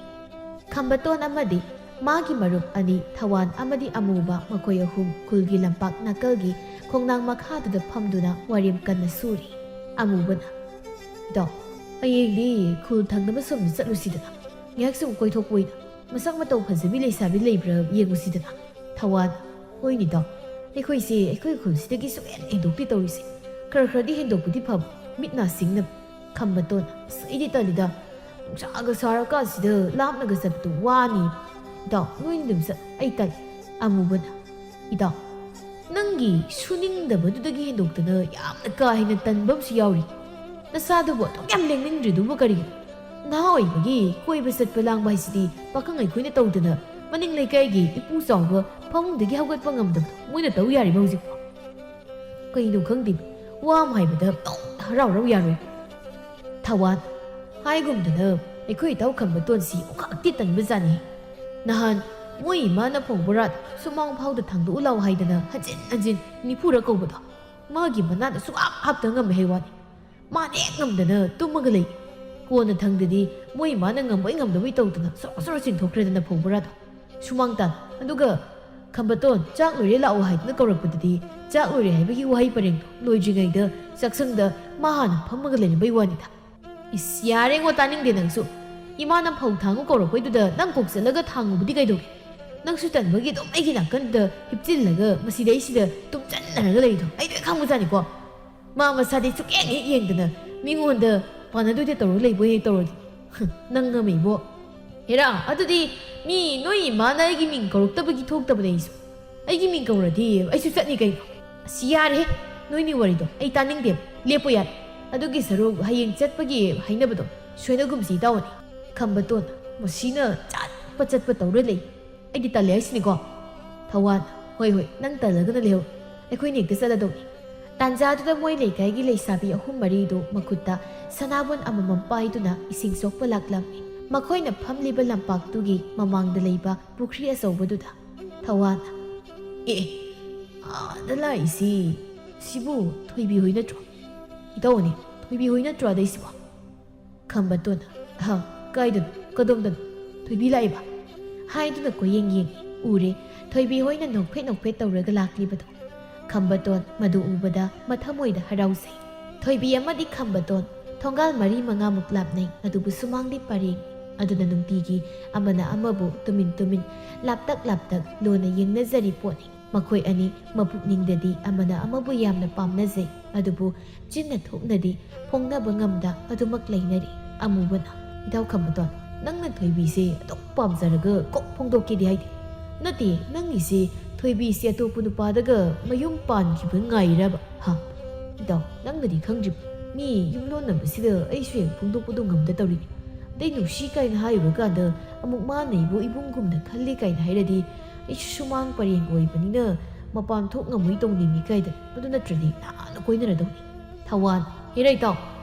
ꯈꯝꯕꯇꯣꯟ ꯑꯃꯗꯤ ꯃꯥꯒꯤ ꯃꯔꯨꯞ ꯑꯅꯤ, ꯊꯋꯥꯟ ꯑꯃꯗꯤ ꯑꯃꯨꯕ, ꯃꯈꯣꯏ ꯑꯍꯨꯝ ꯈꯨꯜꯒꯤ ꯂꯝꯄꯥꯛ ꯅꯥꯀꯜꯒꯤ ꯈꯣꯡꯅꯥꯡ ꯃꯈꯥꯗꯨꯗ ꯐꯝꯗꯨꯅ ꯋꯥꯔꯦꯝ ꯀꯟꯅ ꯁꯨꯔꯤ꯫ ꯑꯃꯨꯕꯅ, "ꯏꯇꯥꯎ, ꯍꯌꯦꯡꯗꯤ ꯈꯨꯜ ꯊꯪꯅꯕ ꯁꯣꯝꯗ ꯆꯠꯂꯨꯁꯤꯗꯅ꯫ ꯉꯥꯏꯍꯥꯛ ꯁꯨꯝ ꯀꯣꯏꯊꯣꯛꯄ ꯑꯣꯏꯅ꯫ ꯃꯁꯛ ꯃꯇꯧ ꯐꯖꯕꯤ ꯂꯩꯁꯥꯕꯤ ꯂꯩꯕ꯭ꯔꯥ ꯌꯦꯡꯉꯨꯁꯤꯗꯅ"꯫ ꯊꯋꯥꯟ, "ꯍꯣꯏꯅꯦ ꯏꯇꯥꯎ, ꯑꯩꯈꯣꯏꯁꯦ ꯑꯩꯈꯣꯏ ꯈꯨꯜꯁꯤꯗꯒꯤ ꯁꯨꯛꯍꯦꯟ ꯍꯦꯟꯗꯣꯛꯇꯦ ꯇꯧꯔꯤꯁꯦ꯫ ꯈꯔ ꯈꯔꯗꯤ ꯍꯦꯟꯗꯣꯛꯄꯗꯤ ꯐꯕ, ꯃꯤꯠ ꯅꯥ ꯁꯤꯡꯅꯕ"꯫ ꯈꯝꯕꯇꯣꯟ, "ꯑꯁ, ꯑꯩꯗꯤ ꯇꯜꯂꯤꯗ꯫ ꯅꯨꯡꯁꯥꯒ ꯁꯥꯔꯀꯥꯟꯁꯤꯗ ꯂꯥꯞꯅꯒ ꯆꯠꯄꯗꯣ ꯋꯥꯅꯤ꯫ ꯏꯇꯥꯎ, ꯅꯣꯏꯅ ꯑꯗꯨꯝ ꯆꯠ, ꯑꯩ ꯇꯜꯂꯤ"꯫ ꯑꯃꯨꯕꯅ, "ꯏꯇꯥꯎ, ꯅꯪꯒꯤ ꯁꯨꯅꯤꯡꯗꯕꯗꯨꯗꯒꯤ ꯍꯦꯟꯗꯣꯛꯇꯅ ꯌꯥꯝꯅ ꯀꯥ ꯍꯦꯟꯅ ꯇꯟꯕ ꯑꯃꯁꯨ ꯌꯥꯎꯔꯤ꯫ ꯅꯁꯥꯗꯨꯕꯨ ꯑꯗꯨꯛ ꯌꯥꯝ ꯂꯦꯡꯅꯤꯡꯗ꯭ꯔꯤꯗꯨꯕꯨ ꯀꯔꯤꯒꯤꯅꯣ? ꯅꯍꯥ ꯑꯣꯏꯕꯒꯤ ꯀꯣꯏꯕ ꯆꯠꯄ ꯂꯥꯡꯕ ꯍꯥꯏꯁꯤꯗꯤ ꯄꯥꯈꯪ ꯑꯩꯈꯣꯏꯅ ꯇꯧꯗꯅ ꯃꯅꯤꯡ ꯂꯩꯀꯥꯏꯒꯤ ꯏꯄꯨ ꯆꯥꯎꯕ ꯐꯃꯨꯡꯗꯒꯤ ꯍꯧꯒꯠꯄ ꯉꯝꯗꯕꯗꯣ ꯃꯣꯏꯅ ꯇꯧ ꯌꯥꯔꯤꯕ ꯍꯧꯖꯤꯛꯄꯣ? ꯀꯩꯅꯣ ꯈꯪꯗꯦ, ꯋꯥ ꯑꯃ ꯍꯥꯏꯕꯗ ꯄꯪꯍꯔꯥꯎ ꯍꯔꯥꯎ ꯌꯥꯔꯣꯏ"꯫ ꯊꯋꯥꯟ, "ꯍꯥꯏꯒꯨꯝꯗꯅ ꯑꯩꯈꯣꯏ ꯏꯇꯥꯎ ꯈꯝꯕꯇꯣꯟꯁꯤ ꯑꯣꯟꯈꯥꯛꯇꯤ ꯇꯟꯕꯖꯥꯠꯅꯤ꯫ ꯅꯍꯥꯟ ꯃꯣꯏ ꯏꯃꯥꯅ ꯐꯧ ꯕꯣꯔꯥꯗ ꯁꯨꯃꯥꯡ ꯐꯥꯎꯗ ꯊꯥꯡꯗꯣꯛꯎ ꯂꯥꯎ ꯍꯥꯏꯗꯅ ꯍꯟꯖꯤꯟ ꯍꯟꯖꯤꯟ ꯅꯤꯐꯨꯔꯛ ꯀꯧꯕꯗꯣ ꯃꯥꯒꯤ ꯃꯅꯥꯗ ꯁꯨꯡꯍꯥꯞ ꯍꯥꯞꯇ ꯉꯝꯃꯦ ꯍꯥꯏ ꯋꯥꯅꯤ꯫ ꯃꯥꯅ ꯍꯦꯛ ꯉꯝꯗꯅ ꯇꯨꯝꯃꯒ ꯂꯩ꯫ ꯀꯣꯟꯅ ꯊꯪꯗꯗꯤ ꯃꯣꯏ ꯏꯃꯥꯅ ꯉꯝꯕꯣꯏ ꯉꯝꯗꯕꯣꯏ ꯇꯧꯗꯅ ꯁꯣꯔꯣ ꯁꯣꯔꯣ ꯆꯤꯡꯊꯣꯛꯈ꯭ꯔꯦꯗꯅ ꯐꯧ ꯕꯣꯔꯥꯗꯣ ꯁꯨꯃꯥꯡ ꯇꯥꯟ꯫ ꯑꯗꯨꯒ ꯈꯝꯕꯇꯣꯟ, ꯆꯥꯛ ꯂꯣꯏꯔꯦ ꯂꯥꯛꯑꯣ ꯍꯥꯏꯗꯅ ꯀꯧꯔꯛꯄꯗꯗꯤ ꯆꯥꯛ ꯂꯣꯏꯔꯦ ꯍꯥꯏꯕꯒꯤ ꯋꯥꯍꯩ ꯄꯔꯦꯡꯗꯣ ꯂꯣꯏꯗ꯭ꯔꯤꯉꯩꯗ ꯆꯥꯛꯁꯪꯗ ꯃꯥ ꯍꯥꯟꯅ ꯐꯝꯃꯒ ꯂꯩꯔꯝꯕꯩ ꯋꯥꯅꯤꯗ"꯫ "ꯏꯁ, ꯌꯥꯔꯦꯉꯣ, ꯇꯥꯅꯤꯡꯗꯦ ꯅꯪꯁꯨ꯫ ꯏꯃꯥꯅ ꯐꯧ ꯊꯥꯡꯉꯨ ꯀꯧꯔꯛꯄꯩꯗꯨꯗ ꯅꯪ ꯀꯣꯛ ꯆꯠꯂꯒ ꯊꯥꯡꯉꯨꯕꯗꯤ ꯀꯩꯗꯧꯒꯦ? ꯅꯪꯁꯨ ꯇꯟꯕꯒꯤ ꯑꯗꯨꯝ ꯑꯩꯒꯤ ꯅꯥꯀꯟꯗ ꯍꯤꯞꯆꯤꯜꯂꯒ ꯃꯁꯤꯗꯩꯁꯤꯗ ꯇꯨꯝꯆꯟꯅꯔꯒ ꯂꯩꯗꯣ ꯑꯩ ꯂꯣꯏ ꯈꯪꯕꯖꯥꯠꯅꯤꯀꯣ꯫ ꯃꯥ ꯃꯁꯥꯗꯤ ꯁꯨꯛꯌꯦꯡ ꯍꯦꯛ ꯌꯦꯡꯗꯅ ꯃꯤꯉꯣꯟꯗ ꯄꯥꯟꯅꯗꯣꯏꯗ ꯇꯧꯔ ꯂꯩꯕꯣꯏ ꯍꯦꯛ ꯇꯧꯔꯗꯤ꯫ ꯍꯨꯝ, ꯅꯪ ꯑꯃ ꯏꯕꯣ꯫ ꯍꯦꯔꯥ, ꯑꯗꯨꯗꯤ ꯃꯤ ꯅꯣꯏ ꯏꯃꯥꯅ ꯑꯩꯒꯤ ꯃꯤꯡ ꯀꯧꯔꯛꯇꯕꯒꯤ ꯊꯣꯛꯇꯕꯅꯦ ꯑꯩꯁꯨ꯫ ꯑꯩꯒꯤ ꯃꯤꯡ ꯀꯧꯔꯗꯤ ꯑꯩꯁꯨ ꯆꯠꯅꯤ ꯀꯩꯅꯣ꯫ ꯑꯁ, ꯌꯥꯔꯦꯍꯦ, ꯅꯣꯏꯅꯤ ꯋꯥꯔꯤꯗꯣ ꯑꯩ ꯇꯥꯅꯤꯡꯗꯦ꯫ ꯂꯦꯞꯄꯣ ꯌꯥꯔꯦ꯫ ꯑꯗꯨꯒꯤ ꯁꯔꯨꯛ ꯍꯌꯦꯡ ꯆꯠꯄꯒꯤ ꯍꯥꯏꯅꯕꯗꯣ ꯁꯣꯏꯅꯒꯨꯝꯁꯤ ꯏꯇꯥꯎꯅꯤ꯫ ꯈꯝꯕꯇꯣꯟ, ꯃꯁꯤꯅ ꯆꯠꯄ ꯆꯠꯄ ꯇꯧꯔ ꯂꯩ꯫ ꯑꯩꯗꯤ ꯇꯜꯂꯦ ꯍꯥꯏꯁꯤꯅꯤꯀꯣ꯫ ꯊꯋꯥꯟ, "ꯍꯣꯏ ꯍꯣꯏ, ꯅꯪ ꯇꯜꯂꯒꯅ ꯂꯩꯍꯧ꯫ ꯑꯩꯈꯣꯏꯅꯤ ꯍꯦꯛꯇ ꯆꯠꯂꯗꯧꯅꯤ"꯫ ꯇꯥꯟꯖꯥꯗꯨꯗ ꯃꯣꯏ ꯂꯩꯀꯥꯏꯒꯤ ꯂꯩꯁꯥꯕꯤ ꯑꯍꯨꯝ ꯃꯔꯤꯗꯨ ꯃꯈꯨꯠꯇ ꯁꯅꯥꯕꯨꯟ ꯑꯃꯃꯝ ꯄꯥꯏꯗꯨꯅ ꯏꯁꯤꯡ ꯁꯣꯛꯄ ꯂꯥꯛꯂꯝꯃꯤ꯫ ꯃꯈꯣꯏꯅ ꯐꯝꯂꯤꯕ ꯂꯝꯄꯥꯛꯇꯨꯒꯤ ꯃꯃꯥꯡꯗ ꯂꯩꯕ ꯄꯨꯈ꯭ꯔꯤ ꯑꯆꯧꯕꯗꯨꯗ꯫ ꯊꯋꯥꯟ, "ꯑꯦ, ꯑꯥꯗ ꯂꯥꯛꯏꯁꯤ, ꯁꯤꯕꯨ ꯊꯣꯏꯕꯤ ꯍꯣꯏ ꯅꯠꯇ꯭ꯔꯣ? ꯏꯇꯧꯅꯤ, ꯊꯣꯏꯕꯤ ꯍꯣꯏ ꯅꯠꯇ꯭ꯔꯣ ꯑꯗꯩꯁꯤꯕꯣ?" ꯈꯝꯕꯇꯣꯟ, "ꯍ, ꯀꯥꯏꯗꯅꯣ? ꯀꯗꯣꯝꯗꯅꯣ? ꯊꯣꯏꯕꯤ ꯂꯥꯛꯏꯕ?" ꯍꯥꯏꯗꯨꯅ ꯀꯣꯏꯌꯦꯡ ꯌꯦꯡꯉꯤ꯫ ꯎꯔꯦ, ꯊꯣꯏꯕꯤ ꯍꯣꯏꯅ ꯅꯣꯛꯐꯦꯠ ꯅꯣꯛꯐꯦꯠ ꯇꯧꯔꯒ ꯂꯥꯛꯂꯤꯕꯗꯣ꯫ ꯈꯝꯕꯇꯣꯟ ꯃꯗꯨ ꯎꯕꯗ ꯃꯊꯃꯣꯏꯗ ꯍꯔꯥꯎꯖꯩ꯫ ꯊꯣꯏꯕꯤ ꯑꯃꯗꯤ ꯈꯝꯕꯇꯣꯟ ꯊꯣꯡꯒꯥꯜ ꯃꯔꯤ ꯃꯉꯥꯃꯨꯛ ꯂꯥꯞꯅꯩ, ꯑꯗꯨꯕꯨ ꯁꯨꯃꯥꯡꯗꯤ ꯄꯔꯦꯡ꯫ ꯑꯗꯨꯅ ꯅꯨꯡꯇꯤꯒꯤ ꯑꯃꯅ ꯑꯃꯕꯨ ꯇꯨꯃꯤꯟ ꯇꯨꯃꯤꯟ, ꯂꯥꯞꯇꯛ ꯂꯥꯞꯇꯛ ꯂꯣꯟꯅ ꯌꯦꯡꯅꯖꯔꯤ ꯄꯣꯠꯅꯤ꯫ ꯃꯈꯣꯏ ꯑꯅꯤ ꯃꯄꯨꯛꯅꯤꯡꯗꯗꯤ ꯑꯃꯅ ꯑꯃꯕꯨ ꯌꯥꯝꯅ ꯄꯥꯝꯅꯖꯩ, ꯑꯗꯨꯕꯨ ꯆꯤꯟꯅ ꯊꯣꯛꯅꯗꯤ ꯐꯣꯡꯅꯕ ꯉꯝꯗ ꯑꯗꯨꯃꯛ ꯂꯩꯅꯔꯤ꯫ ꯑꯃꯨꯕꯅ, "ꯏꯇꯥꯎ ꯈꯝꯕꯇꯣꯟ, ꯅꯪꯅ ꯊꯣꯏꯕꯤꯁꯦ ꯑꯗꯨꯛ ꯄꯥꯝꯖꯔꯒ ꯀꯣꯛ ꯐꯣꯡꯗꯣꯛꯀꯦꯗꯤ ꯍꯥꯏꯗꯦ꯫ ꯅꯠꯇꯦ, ꯅꯪꯒꯤꯁꯦ ꯊꯣꯏꯕꯤꯁꯦ ꯑꯇꯣꯞꯄ ꯅꯨꯄꯥꯗꯒ ꯃꯌꯨꯝ ꯄꯥꯟꯈꯤꯕ ꯉꯥꯏꯔꯕ? ꯍꯥ? ꯏꯇꯥꯎ, ꯅꯪꯅꯗꯤ ꯈꯪꯗ꯭ꯔꯤꯕ꯫ ꯃꯤ ꯌꯨꯝ ꯂꯣꯟꯅꯕꯁꯤꯗ ꯑꯩꯁꯨ ꯍꯦꯛ ꯐꯣꯡꯗꯣꯛꯄꯗꯣ ꯉꯝꯗ ꯇꯧꯔꯤꯅꯤ꯫ ꯑꯗꯩ ꯅꯨꯡꯁꯤ ꯀꯥꯏꯅ ꯍꯥꯏꯔꯨꯔ ꯀꯥꯟꯗ ꯑꯃꯨꯛ ꯃꯥꯅ ꯏꯕꯨ ꯏꯕꯨꯡꯒꯨꯝꯅ ꯈꯜꯂꯤ ꯀꯥꯏꯅ ꯍꯥꯏꯔꯗꯤ ꯑꯩꯁꯨ ꯁꯨꯃꯥꯡ ꯄꯔꯦꯡ ꯑꯣꯏꯕꯅꯤꯅ ꯃꯄꯥꯟ ꯊꯣꯛ ꯉꯝꯃꯣꯏ ꯇꯧꯅꯤꯡꯉꯤ ꯀꯥꯏꯗ꯫ ꯑꯗꯨ ꯅꯠꯇ꯭ꯔꯗꯤ ꯅꯍꯥꯟꯅ ꯀꯣꯏꯅꯔꯗꯧꯅꯤ꯫" ꯊꯋꯥꯟ, "ꯍꯦꯔꯥ ꯏꯇꯥꯎ,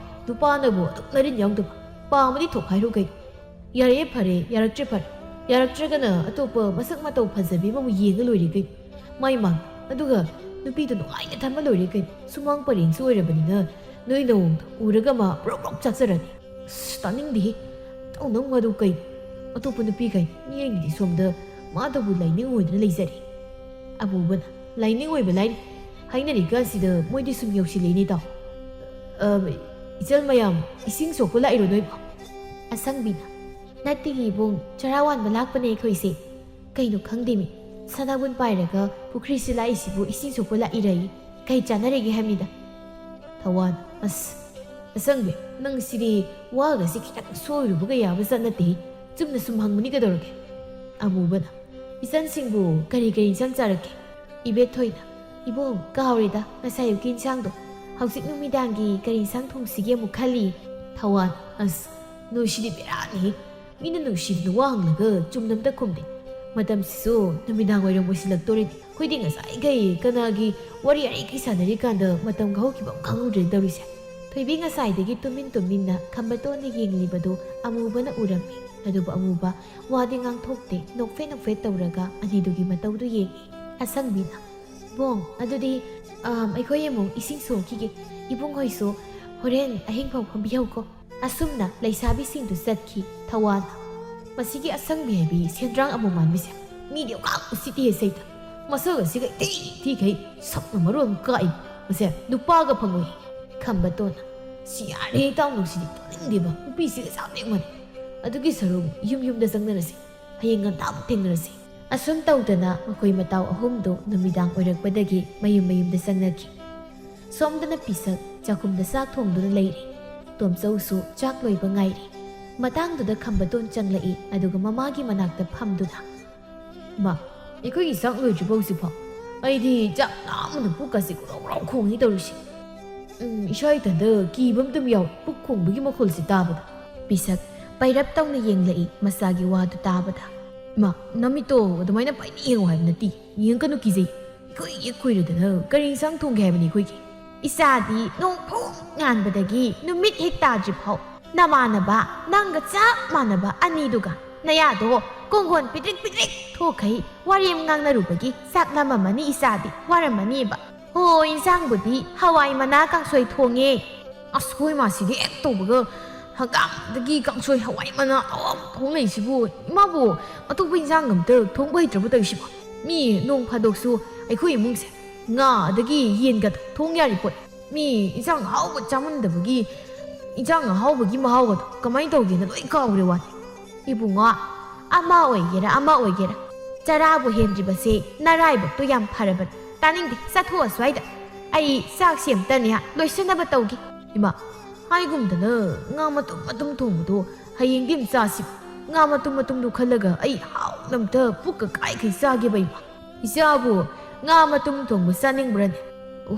ꯅꯨꯄꯥꯅꯕꯨ ꯑꯗꯨꯛ ꯅꯔꯤꯟ ꯌꯥꯎꯗꯕ? ꯄꯥꯝꯃꯗꯤ ꯊꯣꯛ ꯍꯥꯏꯔꯨ ꯀꯩꯅꯣ꯫ ꯌꯥꯔꯛꯑꯦ ꯐꯔꯦ, ꯌꯥꯔꯛꯇ꯭ꯔꯦ ꯐꯔꯦ꯫ ꯌꯥꯔꯛꯇ꯭ꯔꯒꯅ ꯑꯇꯣꯞꯄ ꯃꯁꯛ ꯃꯇꯧ ꯐꯖꯕꯤ ꯑꯃꯕꯨ ꯌꯦꯡꯉ ꯂꯣꯏꯔꯦ ꯀꯩꯅꯣ꯫ ꯃꯥꯏ ꯃꯥꯡ, ꯑꯗꯨꯒ ꯅꯨꯄꯤꯗꯨ ꯅꯨꯡꯉꯥꯏꯅ ꯊꯝꯃ ꯂꯣꯏꯔꯦ ꯀꯩꯅꯣ꯫ ꯁꯨꯃꯥꯡ ꯄꯔꯦꯡꯁꯨ ꯑꯣꯏꯔꯕꯅꯤꯅ ꯅꯣꯏ ꯅꯑꯣꯡꯗꯣ ꯎꯔꯒ ꯃꯥ ꯄ꯭ꯔꯣꯛ ꯄ꯭ꯔꯣꯛ ꯆꯥꯛꯆꯔꯅꯤ꯫" "ꯑꯁ, ꯇꯥꯅꯤꯡꯗꯦꯍꯦ꯫ ꯇꯧꯅꯨ ꯃꯗꯨ ꯀꯩꯅꯣ? ꯑꯇꯣꯞꯄ ꯅꯨꯄꯤ ꯀꯩꯅꯣ? ꯃꯤ ꯑꯩꯒꯤꯗꯤ ꯁꯣꯝꯗ ꯃꯥꯗꯕꯨ ꯂꯥꯏꯅꯤꯡ ꯑꯣꯏꯗꯅ ꯂꯩꯖꯔꯦ꯫" ꯑꯃꯨꯕꯅ, "ꯂꯥꯏꯅꯤꯡ ꯑꯣꯏꯕ ꯂꯥꯏꯔꯤ꯫ ꯍꯥꯏꯅꯔꯤꯀꯥꯟꯁꯤꯗ ꯃꯣꯏꯗꯤ ꯁꯨꯝ ꯌꯧꯁꯤꯜꯂꯛꯏꯅꯦ ꯏꯇꯥꯎ꯫ ꯑ, ꯏꯆꯜ ꯃꯌꯥꯝ, ꯏꯁꯤꯡ ꯁꯣꯛꯄ ꯂꯥꯛꯏꯔꯣ ꯅꯣꯏꯕꯣ?" ꯑꯁꯪꯕꯤꯅ, "ꯅꯠꯇꯦ ꯏꯕꯨꯡ, ꯆꯔꯥ ꯋꯥꯟꯕ ꯂꯥꯛꯄꯅꯦ ꯑꯩꯈꯣꯏꯁꯦ꯫ ꯀꯩꯅꯣ ꯈꯪꯗꯦꯃꯤ, ꯁꯅꯥꯕꯨꯟ ꯄꯥꯏꯔꯒ ꯄꯨꯈ꯭ꯔꯤꯁꯤ ꯂꯥꯛꯏꯁꯤꯕꯨ ꯏꯁꯤꯡ ꯁꯣꯛꯄ ꯂꯥꯛꯏꯔꯌꯦ꯫ ꯀꯩ ꯆꯥꯟꯅꯔꯤꯒꯦ ꯍꯥꯏꯕꯅꯤꯗ꯫" ꯊꯋꯥꯟ, "ꯑꯁ, ꯑꯁꯪꯕꯤ, ꯅꯪ ꯁꯤꯗꯤ ꯋꯥꯒꯁꯤ ꯈꯤꯇꯪ ꯁꯣꯏꯔꯨꯕꯒ ꯌꯥꯕ ꯖꯥꯠ ꯅꯠꯇꯦ꯫ ꯆꯨꯝꯅ ꯁꯨꯝ ꯍꯪꯕꯅꯤ ꯀꯩꯗꯧꯔꯒꯦ?" ꯑꯃꯨꯕꯅ, "ꯏꯆꯟꯁꯤꯡꯕꯨ ꯀꯔꯤ ꯀꯔꯤ ꯏꯟꯁꯥꯡ ꯆꯥꯔꯛꯀꯦ?" ꯏꯕꯦꯊꯣꯏꯅ, "ꯏꯕꯨꯡ, ꯀꯥꯎꯔꯦꯗ ꯉꯁꯥꯏ ꯑꯌꯨꯛꯀꯤ ꯏꯟꯁꯥꯡꯗꯣ꯫ ꯍꯧꯖꯤꯛ ꯅꯨꯃꯤꯗꯥꯡꯒꯤ ꯀꯔꯤ ꯏꯟꯁꯥꯡ ꯊꯣꯡꯁꯤꯒꯦ ꯑꯃꯨꯛ ꯈꯜꯂꯤ꯫" ꯊꯋꯥꯟ, "ꯑꯁ, ꯅꯣꯏꯁꯤꯗꯤ ꯕꯦꯔꯥꯅꯤꯍꯦ꯫ ꯃꯤꯅ ꯅꯨꯡꯁꯤꯗꯅ ꯋꯥ ꯍꯪꯂꯒ ꯆꯨꯝꯅ ꯑꯝꯇ ꯈꯨꯝꯗꯦ꯫ ꯃꯇꯝꯁꯤꯁꯨ ꯅꯨꯃꯤꯗꯥꯡ ꯋꯥꯏꯔꯝ ꯑꯣꯏꯁꯤꯜꯂꯛꯇꯣꯔꯦ꯫ ꯑꯩꯈꯣꯏꯗꯤ ꯉꯁꯥꯏꯈꯩ ꯀꯅꯥꯒꯤ ꯋꯥꯔꯤ ꯑꯔꯩꯈꯩ ꯁꯥꯟꯅꯔꯤꯀꯥꯟꯗ ꯃꯇꯝ ꯍꯧꯈꯤꯕ ꯑꯃ ꯈꯪꯍꯧꯗ꯭ꯔꯦ ꯇꯧꯔꯤꯁꯦ꯫" ꯊꯣꯏꯕꯤ ꯉꯁꯥꯏꯗꯒꯤ ꯇꯨꯃꯤꯟ ꯇꯨꯃꯤꯟꯅ ꯈꯝꯕꯇꯣꯟꯅ ꯌꯦꯡꯂꯤꯕꯗꯣ ꯑꯃꯨꯕꯅ ꯎꯔꯝꯃꯤ꯫ ꯑꯗꯨꯕꯨ ꯑꯃꯨꯕ ꯋꯥꯗꯤ ꯉꯥꯡꯊꯣꯛꯇꯦ, ꯅꯣꯛꯐꯦꯠ ꯅꯣꯛꯐꯦꯠ ꯇꯧꯔꯒ ꯑꯅꯤꯗꯨꯒꯤ ꯃꯇꯧꯗꯨ ꯌꯦꯡꯉꯤ꯫ ꯑꯁꯪꯕꯤꯅ, "ꯕꯣꯡ, ꯑꯗꯨꯗꯤ, ꯑꯝ, ꯑꯩꯈꯣꯏ ꯑꯃꯨꯛ ꯏꯁꯤꯡ ꯁꯣꯛꯈꯤꯒꯦ꯫ ꯏꯕꯨꯡꯍꯣꯏꯁꯨ ꯍꯣꯔꯦꯟ ꯑꯍꯤꯡ ꯐꯥꯎ ꯐꯝꯕꯤꯍꯧꯀꯣ꯫" ꯑꯁꯨꯝꯅ ꯂꯩꯁꯥꯕꯤꯁꯤꯡꯗꯨ ꯆꯠꯈꯤ꯫ ꯊꯋꯥꯟꯅ, "ꯃꯁꯤꯒꯤ ꯑꯁꯪꯕꯤ ꯍꯥꯏꯕꯤ ꯁꯦꯟꯗ꯭ꯔꯥꯡ ꯑꯃꯨꯛ ꯃꯥꯟꯕꯤꯁꯦ ꯃꯤꯗꯤ ꯑꯣꯀꯥꯛ ꯎꯁꯤꯠꯇꯦ ꯁꯩꯇ꯫ ꯃꯁꯛ ꯑꯁꯤꯒ ꯏꯊꯤ ꯊꯤꯈꯩ ꯁꯛꯅ ꯃꯔꯣꯟ ꯑꯃ ꯀꯥꯛꯏ꯫ ꯃꯁꯦ ꯅꯨꯄꯥꯒ ꯐꯪꯉꯣꯏ꯫ ꯈꯝꯕꯇꯣꯟꯅ, "ꯁꯤ ꯌꯥꯔꯦ ꯏꯇꯥꯎ, ꯅꯨꯡꯁꯤꯗꯤ ꯇꯥꯅꯤꯡꯗꯦꯕ, ꯅꯨꯄꯤꯁꯤꯒ ꯆꯥꯕ ꯃꯥꯟꯅꯩ꯫ ꯑꯗꯨꯒꯤ ꯁꯔꯨꯛ ꯌꯨꯝ ꯌꯨꯝꯗ ꯆꯪꯅꯔꯁꯤ, ꯍꯌꯦꯡ ꯉꯟꯇꯥꯃꯨꯛ ꯊꯦꯡꯅꯔꯁꯤ"꯫ ꯑꯁꯨꯝ ꯇꯧꯗꯅ ꯃꯈꯣꯏ ꯃꯇꯥꯎ ꯑꯍꯨꯝꯗꯨ ꯅꯨꯃꯤꯗꯥꯡ ꯑꯣꯏꯔꯛꯄꯗꯒꯤ ꯃꯌꯨꯝ ꯃꯌꯨꯝꯗ ꯆꯪꯅꯈꯤ꯫ ꯁꯣꯝꯗꯅ ꯄꯤꯁꯛ ꯆꯥꯛꯈꯨꯝꯗ ꯆꯥꯛ ꯊꯣꯡꯗꯨꯅ ꯂꯩꯔꯤ꯫ ꯇꯣꯝꯆꯧꯁꯨ ꯆꯥꯛ ꯂꯣꯏꯕ ꯉꯥꯏꯔꯤ꯫ ꯃꯇꯥꯡꯗꯨꯗ ꯈꯝꯕꯇꯣꯟ ꯆꯪꯂꯛꯏ, ꯑꯗꯨꯒ ꯃꯃꯥꯒꯤ ꯃꯅꯥꯛꯇ ꯐꯝꯗꯨꯅ, "ꯃꯥ, ꯑꯩꯈꯣꯏꯒꯤ ꯆꯥꯛ ꯂꯣꯏꯗ꯭ꯔꯤꯕꯣ ꯍꯧꯖꯤꯛꯐꯥꯎ? ꯑꯩꯗꯤ ꯆꯥꯛ ꯂꯥꯝꯕꯅ ꯄꯨꯛꯀꯁꯤ ꯒ꯭ꯔꯧ ꯒ꯭ꯔꯧ ꯈꯣꯡꯉꯤ ꯇꯧꯔꯤꯁꯦ꯫ ꯎꯝ, ꯏꯁꯥ ꯏꯊꯟꯗ ꯀꯤꯕ ꯑꯃꯇ ꯌꯥꯎꯏ, ꯄꯨꯛ ꯈꯣꯡꯕꯒꯤ ꯃꯈꯣꯜꯁꯦ ꯇꯥꯕꯗ"꯫ ꯄꯤꯁꯛ ꯄꯩꯔꯞ ꯇꯧꯅ ꯌꯦꯡꯂꯛꯏ ꯃꯆꯥꯒꯤ ꯋꯥꯗꯨ ꯇꯥꯕꯗ꯫ "ꯃꯥ, ꯅꯃꯤꯠꯇꯣ ꯑꯗꯨꯃꯥꯏꯅ ꯄꯩꯅ ꯌꯦꯡꯉꯨ ꯍꯥꯏꯕ ꯅꯠꯇꯦ, ꯌꯦꯡꯀꯅꯨ, ꯀꯤꯖꯩ꯫ ꯏꯀꯨꯏ ꯍꯦꯛ ꯀꯨꯏꯔꯗꯅ ꯀꯔꯤ ꯏꯟꯁꯥꯡ ꯊꯣꯡꯒꯦ ꯍꯥꯏꯕꯅꯤ ꯑꯩꯈꯣꯏꯒꯤ?" "ꯏꯆꯥꯗꯤ ꯅꯣꯡ ꯐꯨꯡ ꯉꯥꯟꯕꯗꯒꯤ ꯅꯨꯃꯤꯠ ꯍꯦꯛ ꯇꯥꯗ꯭ꯔꯤ ꯐꯥꯎ ꯅꯃꯥꯟꯅꯕ ꯅꯪꯒ ꯆꯞ ꯃꯥꯟꯅꯕ ꯑꯅꯤꯗꯨꯒ ꯅꯌꯥꯗꯣ ꯀꯣꯡꯒꯣꯟ ꯄꯤꯗ꯭ꯔꯤꯛ ꯄꯤꯗ꯭ꯔꯤꯛ ꯊꯣꯛꯈꯩ ꯋꯥꯔꯤ ꯑꯃ ꯉꯥꯡꯅꯔꯨꯕꯒꯤ ꯆꯥꯛ ꯂꯥꯝꯃꯝꯃꯅꯤ, ꯏꯆꯥꯗꯤ ꯋꯥꯔꯝꯃꯅꯤꯕ꯫ ꯍꯣ, ꯏꯟꯁꯥꯡꯕꯨꯗꯤ ꯍꯋꯥꯏ ꯃꯅꯥ ꯀꯥꯡꯁꯣꯏ ꯊꯣꯡꯉꯦ꯫ ꯑꯁ, ꯑꯩꯈꯣꯏ ꯃꯥꯁꯤꯗꯤ ꯍꯦꯛ ꯇꯧꯕꯒ ꯍꯪꯒꯥꯝꯗꯒꯤ ꯀꯥꯡꯁꯣꯏ ꯍꯋꯥꯏ ꯃꯅꯥ ꯑꯍꯥꯎꯕ ꯊꯣꯡ ꯂꯩꯁꯤꯕꯨ꯫ ꯏꯃꯥꯕꯨ ꯑꯇꯣꯞꯄ ꯏꯟꯁꯥꯡ ꯑꯝꯇ ꯊꯣꯡꯕ ꯍꯩꯇ꯭ꯔꯕꯣ ꯇꯧꯔꯤꯁꯤꯕꯣ? ꯃꯤ ꯅꯣꯡ ꯐꯥꯗꯣꯛꯁꯨ ꯑꯩꯈꯣꯏ ꯏꯃꯨꯡꯁꯦ ꯉꯥ ꯑꯗꯒꯤ ꯌꯦꯟꯒ ꯊꯣꯡ ꯌꯥꯔꯤ ꯄꯣꯠ꯫ ꯃꯤ ꯏꯟꯁꯥꯡ ꯑꯍꯥꯎꯕ ꯆꯥꯃꯟꯗꯕꯒꯤ ꯏꯟꯁꯥꯡ ꯑꯍꯥꯎꯕꯒꯤ ꯃꯍꯥꯎꯒꯗꯣ ꯀꯃꯥꯏꯅ ꯇꯧꯒꯦꯅ ꯂꯣꯏ ꯀꯥꯎꯔꯦ ꯋꯥꯅꯤ꯫ ꯏꯕꯨꯡꯉꯣ, ꯑꯃ ꯑꯣꯏꯒꯦꯔꯥ ꯑꯃ ꯑꯣꯏꯒꯦꯔꯥ, ꯆꯔꯥꯕꯨ ꯍꯦꯟꯗ꯭ꯔꯤꯕꯁꯦ ꯅꯔꯥꯏꯕꯛꯇꯣ ꯌꯥꯝ ꯐꯔꯕꯅꯤ꯫ ꯇꯥꯅꯤꯡꯗꯦ, ꯆꯠꯊꯣꯛꯑꯣ ꯁ꯭ꯋꯥꯏꯗ꯫ ꯑꯩ ꯆꯥꯛꯁꯦ ꯑꯝꯇꯅꯦ ꯂꯣꯏꯁꯤꯟꯅꯕ ꯇꯧꯒꯦ꯫ ꯏꯃꯥ, ꯍꯥꯏꯒꯨꯝꯗꯅ ꯉꯥ ꯃꯇꯨꯝ ꯃꯇꯨꯝ ꯊꯣꯡꯕꯗꯣ ꯍꯌꯦꯡꯗꯤ ꯑꯃ ꯆꯥꯁꯤ꯫ ꯉꯥ ꯃꯇꯨꯝ ꯃꯇꯨꯝꯗꯣ ꯈꯜꯂꯒ ꯑꯩ ꯍꯥꯎꯅ ꯑꯝꯇ ꯄꯨꯛꯀ ꯀꯥꯏꯈꯩ ꯆꯥꯒꯦꯕ ꯏꯃꯥ꯫ ꯏꯆꯥꯕꯨ ꯉꯥ ꯃꯇꯨꯝ ꯊꯣꯡꯕ ꯆꯥꯅꯤꯡꯕ꯭ꯔꯅꯦ?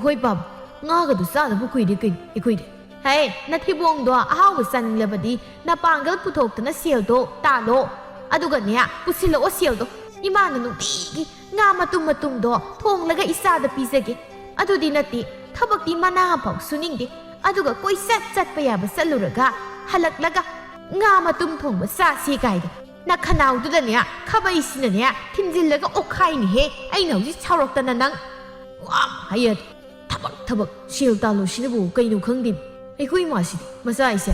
ꯍꯣꯏ ꯄꯥꯕ, ꯉꯥꯒꯗꯣ ꯆꯥꯗꯕ ꯀꯨꯏꯔꯦ ꯀꯩꯅꯣ ꯑꯩꯈꯣꯏꯗꯤ꯫ ꯍꯦ, ꯅꯊꯤꯕꯣꯡꯗꯣ ꯑꯍꯥꯎꯕ ꯆꯥꯅꯤꯡꯂꯕꯗꯤ ꯅꯄꯥꯡꯒꯜ ꯄꯨꯊꯣꯛꯇꯨꯅ ꯁꯦꯜꯗꯣ ꯇꯥꯜꯂꯣ꯫ ꯑꯗꯨꯒꯅꯦ, ꯄꯨꯁꯤꯜꯂꯛꯑꯣ ꯁꯦꯜꯗꯣ꯫ ꯏꯃꯥꯅ ꯅꯨꯡꯇꯤꯒꯤ ꯉꯥ ꯃꯇꯨꯝ ꯃꯇꯨꯝꯗꯣ ꯊꯣꯡꯂꯒ ꯏꯆꯥꯗ ꯄꯤꯖꯒꯦ꯫ ꯑꯗꯨꯗꯤ ꯅꯠꯇꯦ, ꯊꯕꯛꯇꯤ ꯃꯅꯥ ꯑꯃꯐꯥꯎ ꯁꯨꯅꯤꯡꯗꯦ꯫ ꯑꯗꯨꯒ ꯀꯣꯏꯆꯠ ꯆꯠꯄ ꯌꯥꯕ ꯆꯠꯂꯨꯔꯒ ꯍꯜꯂꯛꯂꯒ ꯉꯥ ꯃꯇꯨꯝ ꯊꯣꯡꯕ ꯆꯥꯁꯤ ꯀꯥꯏꯗ꯫ ꯅꯈꯅꯥꯎꯗꯨꯗꯅꯦ, ꯈꯥꯕꯩꯁꯤꯅꯅꯦ ꯊꯤꯟꯖꯤꯜꯂꯒ ꯑꯣꯠꯈꯥꯏꯅꯤꯍꯦ ꯑꯩꯅ ꯍꯧꯖꯤꯛ ꯁꯥꯎꯔꯛꯇꯅ ꯅꯪ꯫ ꯋꯥ ꯑꯃ ꯍꯥꯏꯌꯦ꯫ ꯊꯕꯛ, ꯊꯕꯛ, ꯁꯦꯜ ꯇꯥꯜꯂꯨꯁꯤꯅꯕꯨ ꯀꯩꯅꯣ ꯈꯪꯗꯦ꯫ ꯑꯩꯈꯣꯏ ꯏꯃꯥꯁꯤꯗꯤ ꯃꯆꯥ ꯑꯩꯁꯦ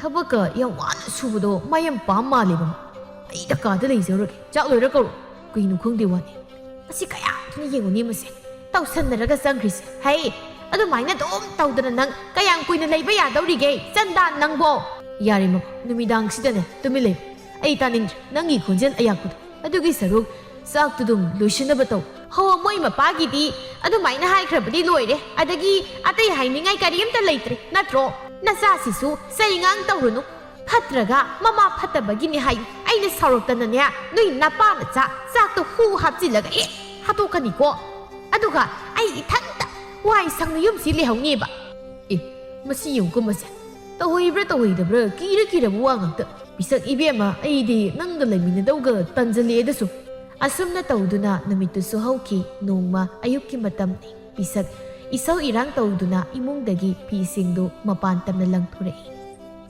ꯊꯕꯛꯀ ꯌꯥꯝ ꯋꯥꯅ ꯁꯨꯕꯗꯣ ꯃꯥ ꯌꯥꯝ ꯄꯥꯝ ꯃꯥꯜꯂꯦꯕ꯫ ꯑꯩ ꯗꯀꯥꯗ ꯂꯩꯖꯔꯒꯦ, ꯆꯥꯛ ꯂꯣꯏꯔ ꯀꯧꯔꯣ꯫ ꯀꯩꯅꯣ ꯈꯪꯗꯦ ꯋꯥꯅꯤ꯫ ꯑꯁꯤ ꯀꯌꯥ ꯊꯨꯅ ꯌꯦꯡꯉꯨꯅꯦ ꯃꯁꯦ꯫ ꯇꯧꯁꯟꯅꯔꯒ ꯆꯪꯈ꯭ꯔꯤꯁꯦ꯫ ꯍꯩ, ꯑꯗꯨꯃꯥꯏꯅ ꯑꯗꯨꯝ ꯇꯧꯗꯅ ꯅꯪ ꯀꯌꯥꯝ ꯀꯨꯏꯅ ꯂꯩꯕ ꯌꯥꯗꯧꯔꯤꯒꯦ, ꯆꯟꯗꯥꯟ ꯅꯪꯕꯣ? ꯌꯥꯔꯦ ꯃꯃꯥ, ꯅꯨꯃꯤꯗꯥꯡꯁꯤꯗꯅꯦ ꯇꯨꯃꯤꯟ ꯂꯩ꯫ ꯑꯩ ꯇꯥꯅꯤꯡꯗ꯭ꯔꯦ ꯅꯪꯒꯤ ꯈꯣꯟꯖꯦꯜ ꯑꯌꯥꯛꯄꯗꯣ꯫ ꯑꯗꯨꯒꯤ ꯁꯔꯨꯛ ꯆꯥꯛꯇꯨ ꯑꯗꯨꯝ ꯂꯣꯏꯁꯤꯟꯅꯕ ꯇꯧ꯫ ꯍꯣ, ꯃꯣꯏ ꯃꯄꯥꯒꯤꯗꯤ ꯑꯗꯨꯃꯥꯏꯅ ꯍꯥꯏꯈ꯭ꯔꯕꯗꯤ ꯂꯣꯏꯔꯦ꯫ ꯑꯗꯒꯤ ꯑꯇꯩ ꯍꯥꯏꯅꯤꯡꯉꯥꯏ ꯀꯔꯤꯝꯇ ꯂꯩꯇ꯭ꯔꯦ, ꯅꯠꯇ꯭ꯔꯣ? ꯅꯆꯥꯁꯤꯁꯨ ꯆꯩꯉꯥꯡ ꯇꯧꯔꯨꯅꯨ꯫ ꯐꯠꯇ꯭ꯔꯒ ꯃꯃꯥ ꯐꯠꯇꯕꯒꯤꯅꯦ ꯍꯥꯏ꯫ ꯑꯩꯅ ꯁꯥꯎꯔꯛꯇꯅꯅꯦ, ꯅꯣꯏ ꯅꯄꯥꯅ ꯆꯥ ꯆꯥꯛꯇꯣ ꯍꯨ ꯍꯥꯞꯆꯤꯜꯂꯒ ꯍꯦꯛ ꯍꯥꯠꯇꯣꯛꯀꯅꯤꯀꯣ꯫ ꯑꯗꯨꯒ ꯑꯩ ꯏꯊꯟꯇ ꯋꯥꯏ ꯁꯪꯅ ꯌꯨꯝꯁꯤ ꯂꯩꯍꯧꯅꯦꯕ꯫ ꯑꯦ, ꯃꯁꯤ ꯌꯦꯡꯉꯨꯀꯣ ꯃꯁꯦ꯫ ꯇꯧꯍꯩꯕ꯭ꯔꯥ ꯇꯧꯍꯩꯗꯕ꯭ꯔꯥ ꯀꯤꯔ ꯀꯤꯔꯕ ꯋꯥ ꯉꯥꯛꯇ꯫ ꯄꯤꯁꯛ ꯏꯕꯦꯝꯃ, ꯑꯩꯗꯤ ꯅꯪꯒ ꯂꯩꯃꯤꯟꯅꯗꯧꯒ ꯇꯟꯖꯜꯂꯛꯑꯦꯗꯁꯨ꯫ ꯑꯁꯨꯝꯅ ꯇꯧꯗꯨꯅ ꯅꯨꯃꯤꯠꯇꯨꯁꯨ ꯍꯧꯈꯤ꯫ ꯅꯣꯡꯃ ꯑꯌꯨꯛꯀꯤ ꯃꯇꯝꯅꯤ꯫ ꯄꯤꯁꯛ ꯏꯁꯧ ꯏꯔꯥꯡ ꯇꯧꯗꯨꯅ ꯏꯃꯨꯡꯗꯒꯤ ꯐꯤꯁꯤꯡꯗꯨ ꯃꯄꯥꯟ ꯇꯝꯅ ꯂꯪꯊꯣꯔꯛꯏ꯫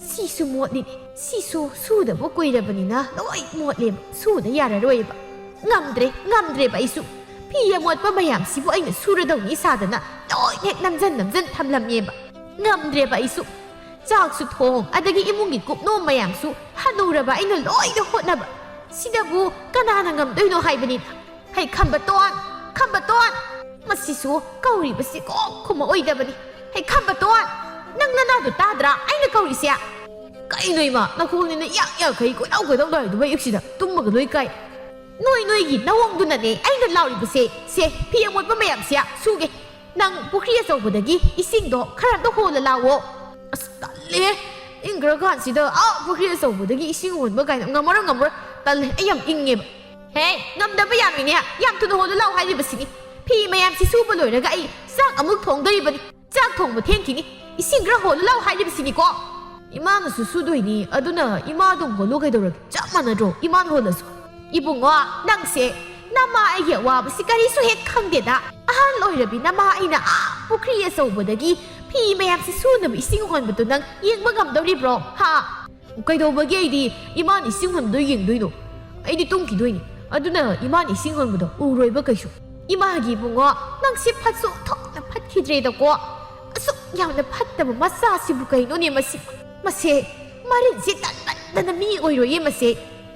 ꯁꯤꯁꯨ ꯃꯣꯠꯂꯤꯅꯦ꯫ ꯁꯤꯁꯨ ꯁꯨꯗꯕ ꯀꯨꯏꯔꯕꯅꯤꯅ ꯂꯣꯏ ꯃꯣꯠꯂꯦꯕ꯫ ꯁꯨꯗ ꯌꯥꯔꯔꯣꯏꯕ꯫ ꯉꯝꯗ꯭ꯔꯦ, ꯉꯝꯗ꯭ꯔꯦꯕ ꯑꯩꯁꯨ꯫ ꯐꯤ ꯑꯃꯣꯠꯄ ꯃꯌꯥꯝꯁꯤꯕꯨ ꯑꯩꯅ ꯁꯨꯔꯗꯧꯅꯤ ꯁꯥꯗꯅ ꯂꯣꯏ ꯍꯦꯛ ꯅꯝꯖꯟ ꯅꯝꯖꯟ ꯊꯝꯂꯝꯃꯦꯕ꯫ ꯉꯝꯗ꯭ꯔꯦꯕ ꯑꯩꯁꯨ꯫ ꯆꯥꯛꯁꯨ ꯊꯣꯡ, ꯑꯗꯒꯤ ꯏꯃꯨꯡꯒꯤ ꯀꯨꯞꯅꯣꯝ ꯃꯌꯥꯝꯁꯨ ꯍꯅꯨꯔꯕ ꯑꯩꯅ ꯂꯣꯏꯅ ꯍꯣꯠꯅꯕ꯫ ꯁꯤꯗꯕꯨ ꯀꯅꯥꯅ ꯉꯝꯗꯣꯏꯅꯣ ꯍꯥꯏꯕꯅꯤꯗ꯫ ꯍꯩ ꯈꯝꯕꯇꯣꯟ, ꯈꯝꯕꯇꯣꯟ! ꯃꯁꯤꯁꯨ ꯀꯧꯔꯤꯕꯁꯤ ꯀꯣꯛ ꯈꯨꯝꯃꯛꯑꯣꯏꯗꯕꯅꯤ꯫ ꯍꯩ ꯈꯝꯕꯇꯣꯟ! ꯅꯪ ꯅꯅꯥꯗꯨ ꯇꯥꯗ꯭ꯔꯥ ꯑꯩꯅ ꯀꯧꯔꯤꯁꯦ? ꯀꯩꯅꯣ ꯏꯃꯥ, ꯅꯈꯣꯡꯅꯤꯅ ꯌꯥꯛ ꯌꯥꯛꯈꯩ ꯀꯣꯏꯂꯥꯎ ꯀꯣꯏꯂꯥꯎ ꯂꯥꯎꯔꯤꯗꯨꯕꯨ ꯑꯌꯨꯛꯁꯤꯗ ꯇꯨꯝꯃꯒ ꯂꯣꯏ ꯀꯥꯏ꯫ ꯅꯣꯏ ꯅꯣꯏꯒꯤ ꯅꯋꯣꯡꯗꯨꯅꯅꯦ ꯑꯩꯅ ꯂꯥꯎꯔꯤꯕꯁꯦ꯫ ꯁꯦ, ꯐꯤ ꯑꯃꯣꯠꯄ ꯃꯌꯥꯝꯁꯦ ꯁꯨꯒꯦ꯫ ꯅꯪ ꯄꯨꯈ꯭ꯔꯤ ꯑꯆꯧꯕꯗꯒꯤ ꯏꯁꯤꯡꯗꯣ ꯈꯔ ꯑꯝꯇ ꯍꯣꯜꯂ ꯂꯥꯎꯋꯣ꯫ ꯑꯁ, ꯇꯜꯂꯦ꯫ ꯏꯪꯈ꯭ꯔꯀꯥꯟꯁꯤꯗ ꯑꯥ ꯄꯨꯈ꯭ꯔꯤ ꯑꯆꯧꯕꯗꯒꯤ ꯏꯁꯤꯡ ꯍꯣꯟꯕ ꯀꯥꯏꯅ ꯉꯝꯃꯔꯣꯏ, ꯉꯝꯃꯔꯣꯏ꯫ ꯇꯜꯂꯦ, ꯑꯩ ꯌꯥꯝ ꯏꯪꯉꯦꯕ꯫ ꯍꯦ, ꯉꯝꯗꯕ ꯌꯥꯝꯃꯤꯅꯦ꯫ ꯌꯥꯝ ꯊꯨꯅ ꯍꯣꯜꯂ ꯂꯥꯎ ꯍꯥꯏꯔꯤꯕꯁꯤꯅꯤ꯫ ꯐꯤ ꯃꯌꯥꯝꯁꯤ ꯁꯨꯕ ꯂꯣꯏꯔꯒ ꯑꯩ ꯆꯥꯛ ꯑꯃꯨꯛ ꯊꯣꯡꯗꯣꯔꯤꯕꯅꯤ꯫ ꯆꯥꯛ ꯊꯣꯡꯕ ꯊꯦꯡꯈꯤꯅꯤ꯫ ꯏꯁꯤꯡ ꯈꯔ ꯍꯣꯜꯂꯨ ꯂꯥꯎ ꯍꯥꯏꯔꯤꯕꯁꯤꯅꯤꯀꯣ꯫ ꯏꯃꯥꯅꯁꯨ ꯁꯨꯗꯣꯏꯅꯤ, ꯑꯗꯨꯅ ꯏꯃꯥ ꯑꯗꯨꯝ ꯍꯣꯜꯂꯨ ꯀꯩꯗꯧꯔꯒꯦ? ꯆꯞ ꯃꯥꯟꯅꯗ꯭ꯔꯣ ꯏꯃꯥꯅ ꯍꯣꯜꯂꯁꯨ? ꯏꯕꯨꯡꯉꯣ, ꯅꯪꯁꯦ ꯅꯃꯥ ꯑꯩꯒꯤ ꯑꯋꯥꯕꯁꯤ ꯀꯔꯤꯁꯨ ꯍꯦꯛ ꯈꯪꯗꯦꯗ꯫ ꯑꯍꯜ ꯑꯣꯏꯔꯕꯤ ꯅꯃꯥ ꯑꯩꯅ ꯑꯥ ꯄꯨꯈ꯭ꯔꯤ ꯑꯆꯧꯕꯗꯒꯤ ꯐꯤ ꯃꯌꯥꯝꯁꯤ ꯁꯨꯅꯕ ꯏꯁꯤꯡ ꯍꯣꯟꯕꯗꯨ ꯅꯪ ꯌꯦꯡꯕ ꯉꯝꯗꯧꯔꯤꯕ꯭ꯔꯣ? ꯍꯥ? ꯀꯩꯗꯧꯕꯒꯤ ꯑꯩꯗꯤ ꯏꯃꯥꯅ ꯏꯁꯤꯡ ꯍꯣꯟꯕꯗꯣ ꯌꯦꯡꯗꯣꯏꯅꯣ? ꯑꯩꯗꯤ ꯇꯨꯝꯈꯤꯗꯣꯏꯅꯤ꯫ ꯑꯗꯨꯅ ꯏꯃꯥꯅ ꯏꯁꯤꯡ ꯍꯣꯟꯕꯗꯣ ꯎꯔꯣꯏꯕ ꯀꯩꯁꯨ꯫ ꯏꯃꯥꯒꯤ ꯏꯕꯨꯡꯉꯣ, ꯅꯪꯁꯤ ꯐꯠꯁꯨ ꯊꯣꯛꯅ ꯐꯠꯈꯤꯗ꯭ꯔꯦꯗꯀꯣ꯫ ꯑꯁꯨꯛ ꯌꯥꯝꯅ ꯐꯠꯇꯕ ꯃꯆꯥꯁꯤꯕꯨ ꯀꯩꯅꯣꯅꯦ ꯃꯁꯤ? ꯃꯁꯦ ꯃꯔꯤꯟꯁꯦ ꯇꯟꯃꯟꯗꯅ ꯃꯤ ꯑꯣꯏꯔꯣꯏꯌꯦ ꯃꯁꯦ꯫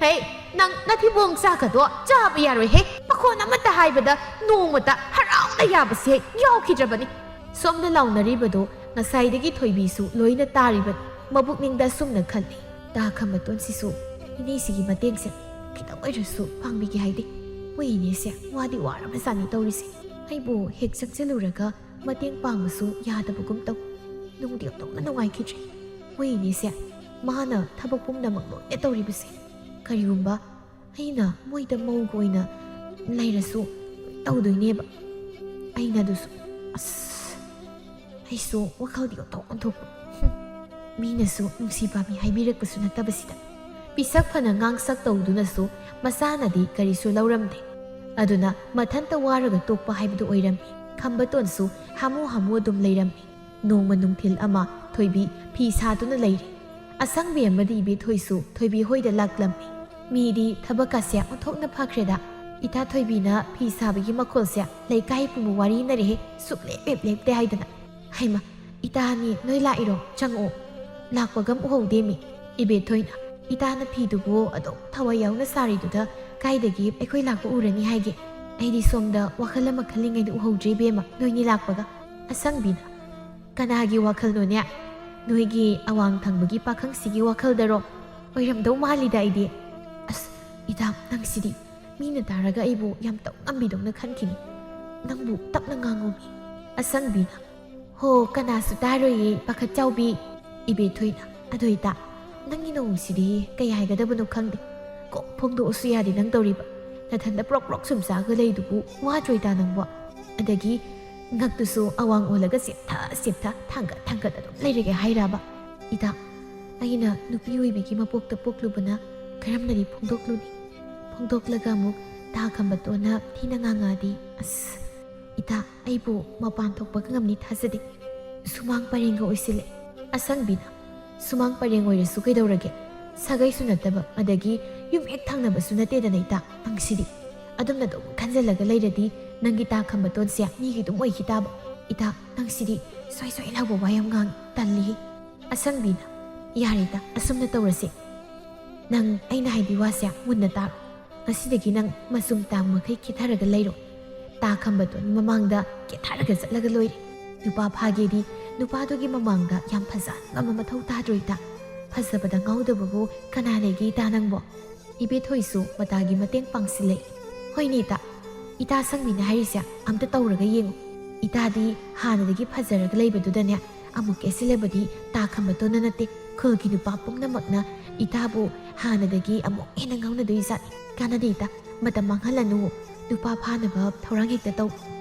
ꯍꯦ, ꯅꯪ ꯅꯊꯤꯕꯣꯡ ꯆꯥꯛꯀꯗꯣ ꯆꯥꯕ ꯌꯥꯔꯣꯏꯍꯦ꯫ ꯃꯈꯣꯟ ꯑꯃꯠꯇ ꯍꯥꯏꯕꯗ ꯅꯣꯡꯃꯇ ꯍꯔꯥꯎꯅ ꯌꯥꯕꯁꯦ ꯍꯦꯛ ꯌꯥꯎꯈꯤꯗ꯭ꯔꯕꯅꯤ꯫ ꯁꯣꯝꯗ ꯂꯥꯎꯅꯔꯤꯕꯗꯣ ꯉꯁꯥꯏꯗꯒꯤ ꯊꯣꯏꯕꯤꯁꯨ ꯂꯣꯏꯅ ꯇꯥꯔꯤꯕꯅꯤ꯫ ꯃꯕꯨꯛꯅꯤꯡꯗ ꯑꯁꯨꯝꯅ ꯈꯜꯂꯤ, "ꯇꯥ ꯈꯝꯕꯇꯣꯟꯁꯤꯁꯨ ꯏꯅꯦꯁꯤꯒꯤ ꯃꯇꯦꯡꯁꯦ ꯈꯤꯇꯪ ꯑꯣꯏꯔꯁꯨ ꯄꯥꯡꯕꯤꯒꯦ ꯍꯥꯏꯗꯦ꯫ ꯃꯣꯏ ꯏꯅꯦꯁꯦ ꯋꯥꯗꯤ ꯋꯥꯔꯕꯖꯥꯠꯅꯤ ꯇꯧꯔꯤꯁꯦ꯫ ꯑꯩꯕꯨ ꯍꯦꯛ ꯆꯪꯁꯤꯜꯂꯨꯔꯒ ꯃꯇꯦꯡ ꯄꯥꯡꯕꯁꯨ ꯌꯥꯗꯕꯒꯨꯝ ꯇꯧ꯫ ꯅꯨꯡꯗꯤ ꯑꯣꯟꯊꯣꯛꯅ ꯅꯨꯡꯉꯥꯏꯈꯤꯗ꯭ꯔꯦ꯫ ꯃꯣꯏ ꯏꯅꯦꯁꯦ ꯃꯥꯅ ꯊꯕꯛ ꯄꯨꯝꯅꯃꯛ ꯂꯣꯏꯅ ꯇꯧꯔꯤꯕꯁꯦ꯫ ꯀꯔꯤꯒꯨꯝꯕ ꯑꯩꯅ ꯃꯣꯏꯗ ꯃꯧꯒ ꯑꯣꯏꯅ ꯂꯩꯔꯁꯨ ꯇꯧꯗꯣꯏꯅꯦꯕ꯫ ꯑꯩꯅ ꯑꯗꯨꯁꯨ, ꯑꯁ, ꯑꯩꯁꯨ ꯋꯥꯈꯜꯗꯤ ꯑꯣꯟꯊꯣꯛ ꯑꯣꯟꯊꯣꯛꯄ꯫ ꯍꯨꯝ, ꯃꯤꯅꯁꯨ ꯅꯨꯡꯁꯤ ꯄꯥꯝꯃꯤ ꯍꯥꯏꯕꯤꯔꯛꯄꯁꯨ ꯅꯠꯇꯕꯁꯤꯗ꯫ ꯄꯤꯁꯛ ꯐꯅ ꯉꯥꯡꯁꯛ ꯇꯧꯗꯨꯅꯁꯨ ꯃꯆꯥꯅꯗꯤ ꯀꯔꯤꯁꯨ ꯂꯧꯔꯝꯗꯦ꯫ ꯑꯗꯨꯅ ꯃꯊꯟꯇ ꯋꯥꯔꯒ ꯇꯣꯛꯄ ꯍꯥꯏꯕꯗꯨ ꯑꯣꯏꯔꯝꯃꯤ꯫ ꯈꯝꯕꯇꯣꯟꯁꯨ ꯍꯥꯃꯨ ꯍꯥꯃꯨ ꯑꯗꯨꯝ ꯂꯩꯔꯝꯃꯤ꯫ ꯅꯣꯡꯃ ꯅꯨꯡꯊꯤꯜ ꯑꯃ ꯊꯣꯏꯕꯤ ꯐꯤ ꯁꯥꯗꯨꯅ ꯂꯩꯔꯤ꯫ ꯑꯁꯪꯕꯤ ꯑꯃꯗꯤ ꯏꯕꯦꯊꯣꯏꯁꯨ ꯊꯣꯏꯕꯤ ꯍꯣꯏꯗ ꯂꯥꯛꯂꯝꯃꯤ꯫ ꯃꯤꯗꯤ ꯊꯕꯛꯀꯁꯦ ꯑꯣꯟꯊꯣꯛꯅ ꯐꯈ꯭ꯔꯦꯗ꯫ ꯏꯇꯥ ꯊꯣꯏꯕꯤꯅ ꯐꯤ ꯁꯥꯕꯒꯤ ꯃꯈꯣꯜꯁꯦ ꯂꯩꯀꯥꯏ ꯄꯨꯝꯕ ꯋꯥꯔꯤꯅꯔꯦꯍꯦ, ꯁꯨꯛꯂꯦꯞ ꯂꯦꯞ ꯂꯦꯞꯇꯦ ꯍꯥꯏꯗꯅ꯫ ꯍꯩꯃ, ꯏꯇꯥ ꯑꯅꯤ ꯅꯣꯏ ꯂꯥꯛꯏꯔꯣ? ꯆꯪꯉꯛꯑꯣ꯫ ꯂꯥꯛꯄꯒ ꯑꯝ ꯎꯍꯧꯗꯦꯃꯤ꯫ ꯏꯕꯦꯊꯣꯏꯅ, "ꯏꯇꯥꯅ ꯐꯤꯗꯨꯕꯨ ꯑꯗꯨꯛ ꯊꯋꯥꯏ ꯌꯥꯎꯅ ꯁꯥꯔꯤꯗꯨꯗ ꯀꯥꯏꯗꯒꯤ ꯑꯩꯈꯣꯏ ꯂꯥꯛꯄ ꯎꯔꯅꯤ ꯍꯥꯏꯒꯦ? ꯑꯩꯗꯤ ꯁꯣꯝꯗ ꯋꯥꯈꯜ ꯑꯃ ꯈꯜꯂꯤꯉꯩꯗ ꯎꯍꯧꯗ꯭ꯔꯦ ꯏꯕꯦꯝꯃ, ꯅꯣꯏꯅꯤ ꯂꯥꯛꯄꯒ꯫" ꯑꯁꯪꯕꯤꯅ, "ꯀꯅꯥꯒꯤ ꯋꯥꯈꯜꯅꯣꯅꯦ? ꯅꯣꯏꯒꯤ ꯑꯋꯥꯡ ꯊꯪꯕꯒꯤ ꯄꯥꯈꯪꯁꯤꯒꯤ ꯋꯥꯈꯜꯗꯔꯣ? ꯑꯣꯏꯔꯝꯗꯧ ꯃꯥꯜꯂꯤꯗ ꯑꯩꯗꯤ꯫ ꯑꯁ, ꯏꯇꯥ, ꯅꯪꯁꯤꯗꯤ꯫ ꯃꯤꯅ ꯇꯥꯔꯒ ꯑꯩꯕꯨ ꯌꯥꯝ ꯇꯧ ꯉꯝꯕꯤꯗꯧꯅ ꯈꯟꯈꯤꯅꯤ꯫ ꯅꯪꯕꯨ ꯇꯞꯅ ꯉꯥꯡꯉꯣꯃꯤ꯫" ꯑꯁꯪꯕꯤꯅ, "ꯍꯣ, ꯀꯅꯥꯁꯨ ꯇꯥꯔꯣꯏꯌꯦ, ꯄꯥꯈꯠ ꯆꯥꯎꯕꯤ꯫" ꯏꯕꯦꯊꯣꯏꯅ, "ꯑꯗꯣ ꯏꯇꯥ, ꯅꯪꯒꯤ ꯅꯑꯣꯡꯁꯤꯗꯤ ꯀꯩ ꯍꯥꯏꯒꯗꯕꯅꯣ ꯈꯪꯗꯦ꯫ ꯀꯣꯛ ꯐꯣꯡꯗꯣꯛꯑꯁꯨ ꯌꯥꯗꯦ ꯅꯪ ꯇꯧꯔꯤꯕ꯫ ꯅꯊꯟꯗ ꯄ꯭ꯔꯣꯛ ꯄ꯭ꯔꯣꯛ ꯁꯨꯝ ꯆꯥꯛꯑꯒ ꯂꯩꯗꯨꯕꯨ ꯋꯥꯗ꯭ꯔꯣ ꯏꯇꯥ ꯅꯪꯕꯣ? ꯑꯗꯒꯤ ꯉꯛꯇꯨꯁꯨ ꯑꯋꯥꯡ ꯑꯣꯜꯂꯒ ꯆꯦꯞꯊ ꯆꯦꯞꯊ, ꯊꯥꯡꯒꯠ ꯊꯥꯡꯒꯠ ꯑꯗꯨꯝ ꯂꯩꯔꯒꯦ ꯍꯥꯏꯔꯕ? ꯏꯇꯥ, ꯑꯩꯅ ꯅꯨꯄꯤ ꯑꯣꯏꯕꯤꯒꯤ ꯃꯄꯣꯛꯇ ꯄꯣꯛꯂꯨꯕꯅ ꯀꯔꯝꯅꯗꯤ ꯐꯣꯡꯗꯣꯛꯂꯨꯅꯤ? ꯐꯣꯡꯗꯣꯛꯂꯒ ꯑꯃꯨꯛ ꯇꯥ ꯈꯝꯕꯇꯣꯟꯅ ꯊꯤꯅ ꯉꯥꯡꯉꯛꯑꯗꯤ, ꯑꯁ, ꯏꯇꯥ, ꯑꯩꯕꯨ ꯃꯄꯥꯟ ꯊꯣꯛꯄꯒ ꯉꯝꯅꯤ ꯊꯥꯖꯗꯦ꯫ ꯁꯨꯃꯥꯡ ꯄꯔꯦꯡꯒ ꯑꯣꯏꯁꯤꯜꯂꯦ꯫" ꯑꯁꯪꯕꯤꯅ, "ꯁꯨꯃꯥꯡ ꯄꯔꯦꯡ ꯑꯣꯏꯔꯁꯨ ꯀꯩꯗꯧꯔꯒꯦ? ꯁꯥꯒꯩꯁꯨ ꯅꯠꯇꯕ, ꯑꯗꯒꯤ ꯌꯨꯝ ꯍꯦꯛ ꯊꯪꯅꯕꯁꯨ ꯅꯠꯇꯦꯗꯅ ꯏꯇꯥ, ꯅꯪꯁꯤꯗꯤ꯫ ꯑꯗꯨꯝꯅ ꯑꯗꯨꯝ ꯈꯟꯖꯤꯜꯂꯒ ꯂꯩꯔꯗꯤ ꯅꯪꯒꯤ ꯇꯥ ꯈꯝꯕꯇꯣꯟꯁꯦ ꯃꯤꯒꯤ ꯑꯗꯨꯝ ꯑꯣꯏꯈꯤ ꯇꯥꯕ꯫ ꯏꯇꯥ, ꯅꯪꯁꯤꯗꯤ ꯁ꯭ꯋꯥꯏ ꯁ꯭ꯋꯥꯏ ꯂꯥꯎꯕ ꯋꯥ ꯌꯥꯝ ꯉꯥꯡꯉꯤ, ꯇꯜꯂꯤꯍꯦ꯫" ꯑꯁꯪꯕꯤꯅ, "ꯌꯥꯔꯦ ꯏꯇꯥ, ꯑꯁꯨꯝꯅ ꯇꯧꯔꯁꯦ꯫ ꯅꯪ ꯑꯩꯅ ꯍꯥꯏꯕꯤ ꯋꯥꯁꯦ ꯃꯨꯟꯅ ꯇꯥꯔꯣ꯫ ꯉꯁꯤꯗꯒꯤ ꯅꯪ ꯃꯆꯨꯝ ꯇꯥꯡ ꯃꯈꯩ ꯀꯦꯊꯔꯒ ꯂꯩꯔꯣ꯫ ꯇꯥ ꯈꯝꯕꯇꯣꯟꯒꯤ ꯃꯃꯥꯡꯗ ꯀꯦꯊꯔꯒ ꯆꯠꯂꯒ ꯂꯣꯏꯔꯦ꯫ ꯅꯨꯄꯥ ꯐꯥꯒꯦꯗꯤ ꯅꯨꯄꯥꯗꯨꯒꯤ ꯃꯃꯥꯡꯗ ꯌꯥꯝ ꯐꯖꯍꯟꯕ ꯑꯃ ꯃꯊꯧ ꯇꯥꯗ꯭ꯔꯣ ꯏꯇꯥ? ꯐꯖꯕꯗ ꯉꯥꯎꯗꯕꯕꯨ ꯀꯅꯥ ꯂꯩꯒꯦ ꯏꯇꯥ ꯅꯪꯕꯣ? ꯏꯕꯦꯊꯣꯏꯁꯨ ꯃꯇꯥꯒꯤ ꯃꯇꯦꯡ ꯄꯥꯡꯁꯤꯜꯂꯛꯏ꯫ ꯍꯣꯏꯅꯦ ꯏꯇꯥ, ꯏꯇꯥ ꯁꯪꯕꯤꯅ ꯍꯥꯏꯔꯤꯁꯦ ꯑꯝꯇ ꯇꯧꯔꯒ ꯌꯦꯡꯉꯨ꯫ ꯏꯇꯥꯗꯤ ꯍꯥꯟꯅꯗꯒꯤ ꯐꯖꯔꯒ ꯂꯩꯕꯗꯨꯗꯅꯦ, ꯑꯃꯨꯛ ꯀꯦꯁꯤꯜꯂꯕꯗꯤ ꯇꯥ ꯈꯝꯕꯇꯣꯟꯅ ꯅꯠꯇꯦ, ꯈꯨꯜꯒꯤ ꯅꯨꯄꯥ ꯄꯨꯝꯅꯃꯛꯅ ꯏꯇꯥꯕꯨ ꯍꯥꯟꯅꯗꯒꯤ ꯑꯃꯨꯛ ꯍꯦꯟꯅ ꯉꯥꯎꯅꯗꯣꯏꯖꯥꯠꯅꯤ꯫ ꯀꯥꯟꯅꯗꯦ ꯏꯇꯥ, ꯃꯇꯝ ꯃꯥꯡꯍꯜꯂꯅꯨ, ꯅꯨꯄꯥ ꯐꯥꯅꯕ ꯊꯧꯔꯥꯡ ꯍꯦꯛꯇ ꯇꯧ꯫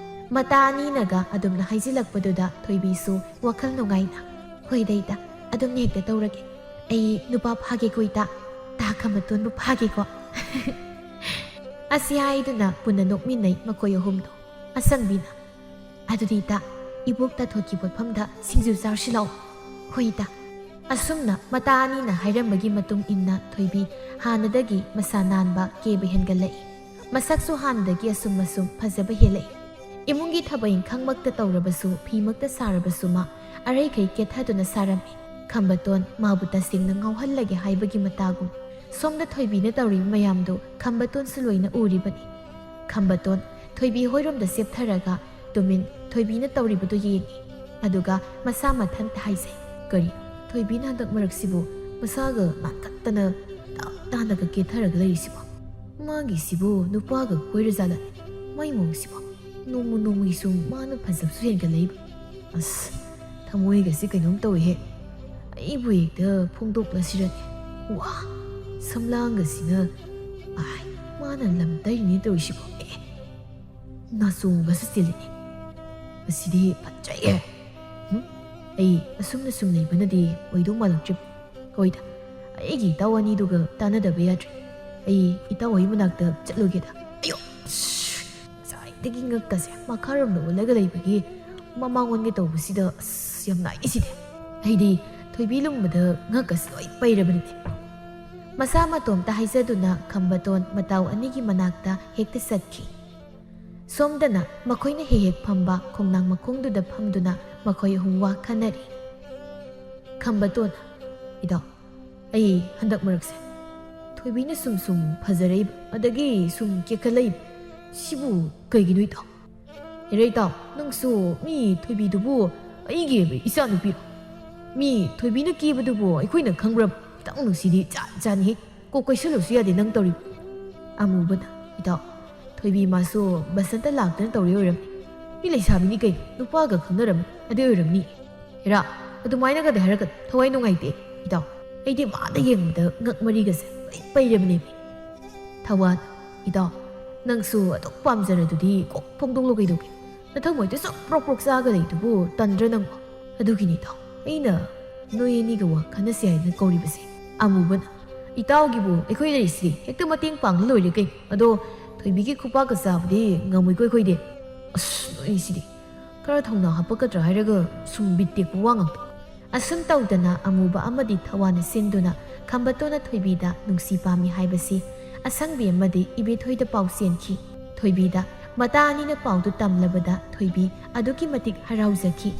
ꯃꯇꯥ ꯑꯅꯤꯅꯒ ꯑꯗꯨꯝꯅ ꯍꯥꯏꯖꯤꯜꯂꯛꯄꯗꯨꯗ ꯊꯣꯏꯕꯤꯁꯨ ꯋꯥꯈꯜ ꯅꯨꯡꯉꯥꯏꯅ, "ꯍꯣꯏꯗ ꯏꯇꯥ, ꯑꯗꯨꯝꯅ ꯍꯦꯛꯇ ꯇꯧꯔꯒꯦ꯫ ꯑꯩ ꯅꯨꯄꯥ ꯐꯥꯒꯦꯀꯣ ꯏꯇꯥ, ꯇꯥ ꯈꯝꯕꯇꯣꯟꯕꯨ ꯐꯥꯒꯦꯀꯣ꯫" ꯑꯁꯤ ꯍꯥꯏꯗꯨꯅ ꯄꯨꯟꯅ ꯅꯣꯛꯃꯤꯟꯅꯩ ꯃꯈꯣꯏ ꯑꯍꯨꯝꯗꯣ꯫ ꯑꯁꯪꯕꯤꯅ, "ꯑꯗꯨꯗꯤ ꯏꯇꯥ, ꯏꯕꯣꯛ ꯇꯥꯊꯣꯠꯀꯤ ꯄꯣꯠꯐꯝꯗ ꯁꯤꯡꯖꯨ ꯆꯥꯔꯨꯁꯤ ꯂꯥꯛꯑꯣ꯫" "ꯍꯣꯏ ꯏꯇꯥ꯫" ꯑꯁꯨꯝꯅ ꯃꯇꯥ ꯑꯅꯤꯅ ꯍꯥꯏꯔꯝꯕꯒꯤ ꯃꯇꯨꯡ ꯏꯟꯅ ꯊꯣꯏꯕꯤ ꯍꯥꯟꯅꯗꯒꯤ ꯃꯁꯥ ꯅꯥꯟꯕ, ꯀꯦꯕ ꯍꯦꯟꯒꯠꯂꯛꯏ꯫ ꯃꯁꯛꯁꯨ ꯍꯥꯟꯅꯗꯒꯤ ꯑꯁꯨꯝ ꯑꯁꯨꯝ ꯐꯖꯕ ꯍꯦꯜꯂꯛꯏ꯫ ꯏꯃꯨꯡꯒꯤ ꯊꯕꯛ ꯏꯪꯈꯥꯡꯃꯛꯇ ꯇꯧꯔꯕꯁꯨ, ꯐꯤꯃꯛꯇ ꯁꯥꯔꯕꯁꯨ ꯃꯥ ꯑꯔꯩꯈꯩ ꯀꯦꯊꯗꯨꯅ ꯁꯥꯔꯝꯃꯤ꯫ ꯈꯝꯕꯇꯣꯟ ꯃꯥꯕꯨ ꯇꯁꯦꯡꯅ ꯉꯥꯎꯍꯜꯂꯒꯦ ꯍꯥꯏꯕꯒꯤ ꯃꯇꯥꯒꯨꯝ꯫ ꯁꯣꯝꯗ ꯊꯣꯏꯕꯤꯅ ꯇꯧꯔꯤꯕ ꯃꯌꯥꯝꯗꯨ ꯈꯝꯕꯇꯣꯟꯁꯨ ꯂꯣꯏꯅ ꯎꯔꯤꯕꯅꯤ꯫ ꯈꯝꯕꯇꯣꯟ ꯊꯣꯏꯕꯤ ꯍꯣꯏꯔꯣꯝꯗ ꯆꯦꯞꯊꯔꯒ ꯇꯨꯃꯤꯟ ꯊꯣꯏꯕꯤꯅ ꯇꯧꯔꯤꯕꯗꯨ ꯌꯦꯡꯏ꯫ ꯑꯗꯨꯒ ꯃꯁꯥ ꯃꯊꯟꯇ ꯍꯥꯏꯖꯩ, "ꯀꯔꯤ? ꯊꯣꯏꯕꯤꯅ ꯍꯟꯗꯛ ꯃꯔꯛꯁꯤꯕꯨ ꯃꯁꯥꯒ ꯅꯥꯟꯈꯠꯇꯅ ꯇꯥꯞ ꯇꯥꯅꯒ ꯀꯦꯊꯔꯒ ꯂꯩꯔꯤꯁꯤꯕꯣ? ꯃꯥꯒꯤꯁꯤꯕꯨ ꯅꯨꯄꯥꯒ ꯀꯣꯏꯔꯖꯥꯠꯂꯅꯦ? ꯃꯥꯏ ꯃꯑꯣꯡꯁꯤꯕꯣ ꯅꯣꯡꯃ ꯅꯣꯡꯃꯒꯤ ꯁꯨꯝ ꯃꯥꯅ ꯐꯖꯕꯁꯨ ꯍꯦꯟꯒꯠꯂꯛꯏꯕ꯫ ꯑꯁ, ꯊꯃꯣꯏꯒꯁꯤ ꯀꯩꯅꯣꯝ ꯇꯧꯏꯍꯦ꯫ ꯑꯩꯕꯨ ꯍꯦꯛꯇ ꯐꯣꯡꯗꯣꯛꯂꯁꯤꯔꯅꯦ? ꯋꯥ, ꯁꯝꯂꯥꯡꯒꯁꯤꯅ, ꯑꯥꯏ, ꯃꯥꯅ ꯂꯝ ꯇꯩꯔꯤꯅꯦ ꯇꯧꯔꯤꯁꯤꯕꯣ꯫ ꯑꯦ, ꯅꯥꯆꯣꯡꯒꯁꯨ ꯆꯦꯜꯂꯤꯅꯦ꯫ ꯑꯁꯤꯗꯤ ꯐꯠꯖꯩꯍꯦ꯫ ꯍꯨꯝ, ꯑꯩ ꯑꯁꯨꯝꯅ ꯁꯨꯝ ꯂꯩꯕꯅꯗꯤ ꯑꯣꯏꯗꯧ ꯃꯥꯜꯂꯛꯇ꯭ꯔꯤ꯫ ꯍꯣꯏꯗ, ꯑꯩꯒꯤ ꯏꯇꯥꯎ ꯑꯅꯤꯗꯨꯒ ꯇꯥꯟꯅꯗꯕ ꯌꯥꯗ꯭ꯔꯦ꯫ ꯑꯩ ꯏꯇꯥꯎ ꯍꯣꯏ ꯃꯅꯥꯛꯇ ꯆꯠꯂꯨꯒꯦꯗ꯫" ꯑꯌꯣ! ꯑꯁ! ꯉꯁꯥꯏꯗꯒꯤ ꯉꯛꯀꯁꯦ ꯃꯈꯥꯔꯣꯝꯗ ꯑꯣꯜꯂꯒ ꯂꯩꯕꯒꯤ ꯃꯃꯥꯡ ꯑꯣꯟꯒꯦ ꯇꯧꯕꯁꯤꯗ ꯑꯁ ꯌꯥꯝ ꯅꯥꯏꯁꯤꯗꯤ꯫ ꯑꯩꯗꯤ ꯊꯣꯏꯕꯤ ꯂꯨꯝꯕꯗ ꯉꯛꯀꯁꯦ ꯂꯣꯏ ꯄꯩꯔꯕꯅꯤꯅꯦ꯫ ꯃꯁꯥ ꯃꯇꯣꯝꯇ ꯍꯥꯏꯖꯗꯨꯅ ꯈꯝꯕꯇꯣꯟ ꯃꯇꯥꯎ ꯑꯅꯤꯒꯤ ꯃꯅꯥꯛꯇ ꯍꯦꯛꯇ ꯆꯠꯈꯤ꯫ ꯁꯣꯝꯗꯅ ꯃꯈꯣꯏꯅ ꯍꯦꯛ ꯍꯦꯛ ꯐꯝꯕ ꯈꯣꯡꯅꯥꯡ ꯃꯈꯣꯡꯗꯨꯗ ꯐꯝꯗꯨꯅ ꯃꯈꯣꯏ ꯑꯍꯨꯝ ꯋꯥ ꯈꯟꯅꯔꯤ꯫ ꯈꯝꯕꯇꯣꯟ, "ꯏꯇꯥꯎ, ꯑꯩ ꯍꯟꯗꯛ ꯃꯔꯛꯁꯦ ꯊꯣꯏꯕꯤꯅ ꯁꯨꯝ ꯁꯨꯝ ꯐꯖꯔꯛꯏꯕ, ꯑꯗꯒꯤ ꯁꯨꯝ ꯀꯦꯈꯠꯂꯛꯏꯕ꯫ ꯁꯤꯕꯨ ꯀꯩꯒꯤꯅꯣ ꯏꯇꯥꯎ? ꯍꯦꯔꯥ ꯏꯇꯥꯎ, ꯅꯪꯁꯨ ꯃꯤ ꯊꯣꯏꯕꯤꯗꯨꯕꯨ ꯑꯩꯒꯤ ꯏꯆꯥꯅꯨꯄꯤꯔꯣ? ꯃꯤ ꯊꯣꯏꯕꯤꯅ ꯀꯦꯕꯗꯨꯕꯨ ꯑꯩꯈꯣꯏꯅ ꯈꯪꯕ꯭ꯔꯥ? ꯏꯇꯥꯎ ꯅꯪꯁꯤꯗꯤ ꯖꯥꯠ ꯖꯥꯠꯅꯤꯍꯦ꯫ ꯀꯣꯛ ꯀꯣꯏꯁꯜꯂꯨꯁꯨ ꯌꯥꯗꯦ ꯅꯪ ꯇꯧꯔꯤꯕ꯫ ꯑꯃꯨꯕꯅ, ꯏꯇꯥꯎ, ꯊꯣꯏꯕꯤ ꯃꯥꯁꯨ ꯕꯁꯟꯇ ꯂꯥꯛꯇꯅ ꯇꯧꯔꯤ ꯑꯣꯏꯔꯝꯅꯤ꯫ ꯃꯤ ꯂꯩꯁꯥꯕꯤꯅꯤ ꯀꯩꯅꯣ, ꯅꯨꯄꯥꯒ ꯈꯪꯅꯔꯝꯅꯤ, ꯑꯗꯨ ꯑꯣꯏꯔꯝꯅꯤ꯫ ꯍꯦꯔꯥ, ꯑꯗꯨꯃꯥꯏꯅꯒꯗꯤ ꯍꯥꯏꯔꯛꯀꯅꯨ, ꯊꯋꯥꯏ ꯅꯨꯡꯉꯥꯏꯇꯦ꯫ ꯏꯇꯥꯎ, ꯑꯩꯗꯤ ꯃꯥꯗ ꯌꯦꯡꯕꯗ ꯉꯛ ꯃꯔꯤꯒꯁꯦ ꯂꯣꯏ ꯄꯩꯔꯕꯅꯦꯃꯤ꯫ ꯊꯋꯥꯟ, ꯏꯇꯥꯎ, ꯅꯪꯁꯨ ꯑꯗꯨꯛ ꯄꯥꯝꯖꯔꯗꯨꯗꯤ ꯀꯣꯛ ꯐꯣꯡꯗꯣꯛꯂꯣ ꯀꯩꯗꯧꯒꯦ? ꯅꯊꯃꯣꯏꯗ ꯁꯨꯝ ꯄ꯭ꯔꯣꯛ ꯄ꯭ꯔꯣꯛ ꯆꯥꯛꯑꯒ ꯂꯩꯗꯨꯕꯨ ꯇꯟꯗ꯭ꯔ ꯅꯪꯕꯣ? ꯑꯗꯨꯒꯤꯅꯤ ꯏꯇꯥꯎ, ꯑꯩꯅ ꯅꯣꯏ ꯑꯅꯤꯒ ꯋꯥ ꯈꯟꯅꯁꯤ ꯍꯥꯏꯅ ꯀꯧꯔꯤꯕꯁꯦ꯫ ꯑꯃꯨꯕꯅ, ꯏꯇꯥꯎꯒꯤꯕꯨ ꯑꯩꯈꯣꯏ ꯂꯩꯔꯤꯁꯤꯗꯤ, ꯍꯦꯛꯇ ꯃꯇꯦꯡ ꯄꯥꯡꯂ ꯂꯣꯏꯔꯦ ꯀꯩꯅꯣ꯫ ꯑꯗꯣ ꯊꯣꯏꯕꯤꯒꯤ ꯈꯨꯄꯥꯛꯀ ꯆꯥꯕꯗꯤ ꯉꯝꯃꯣꯏꯀꯣ ꯑꯩꯈꯣꯏꯗꯤ꯫ ꯑꯁ, ꯅꯣꯏꯁꯤꯗꯤ꯫ ꯈꯔ ꯊꯧꯅꯥ ꯍꯥꯞꯄꯛꯀꯗ꯭ꯔꯥ ꯍꯥꯏꯔꯒ ꯁꯨꯝ ꯕꯤꯠ ꯇꯦꯛꯄ ꯋꯥ ꯉꯥꯛꯇ꯫ ꯑꯁꯨꯝ ꯇꯧꯗꯅ ꯑꯃꯨꯕ ꯑꯃꯗꯤ ꯊꯋꯥꯟꯅ ꯁꯤꯟꯗꯨꯅ ꯈꯝꯕꯇꯣꯟꯅ ꯊꯣꯏꯕꯤꯗ ꯅꯨꯡꯁꯤ ꯄꯥꯝꯃꯤ ꯍꯥꯏꯕꯁꯤ ꯑꯁꯪꯕꯤ ꯑꯃꯗꯤ ꯏꯕꯦꯊꯣꯏꯗ ꯄꯥꯎ ꯆꯦꯟꯈꯤ꯫ ꯊꯣꯏꯕꯤꯗ ꯃꯇꯥ ꯑꯅꯤꯅ ꯄꯥꯎꯗꯨ ꯇꯝꯂꯕꯗ ꯊꯣꯏꯕꯤ ꯑꯗꯨꯛꯀꯤ ꯃꯇꯤꯛ ꯍꯔꯥꯎꯖꯈꯤ꯫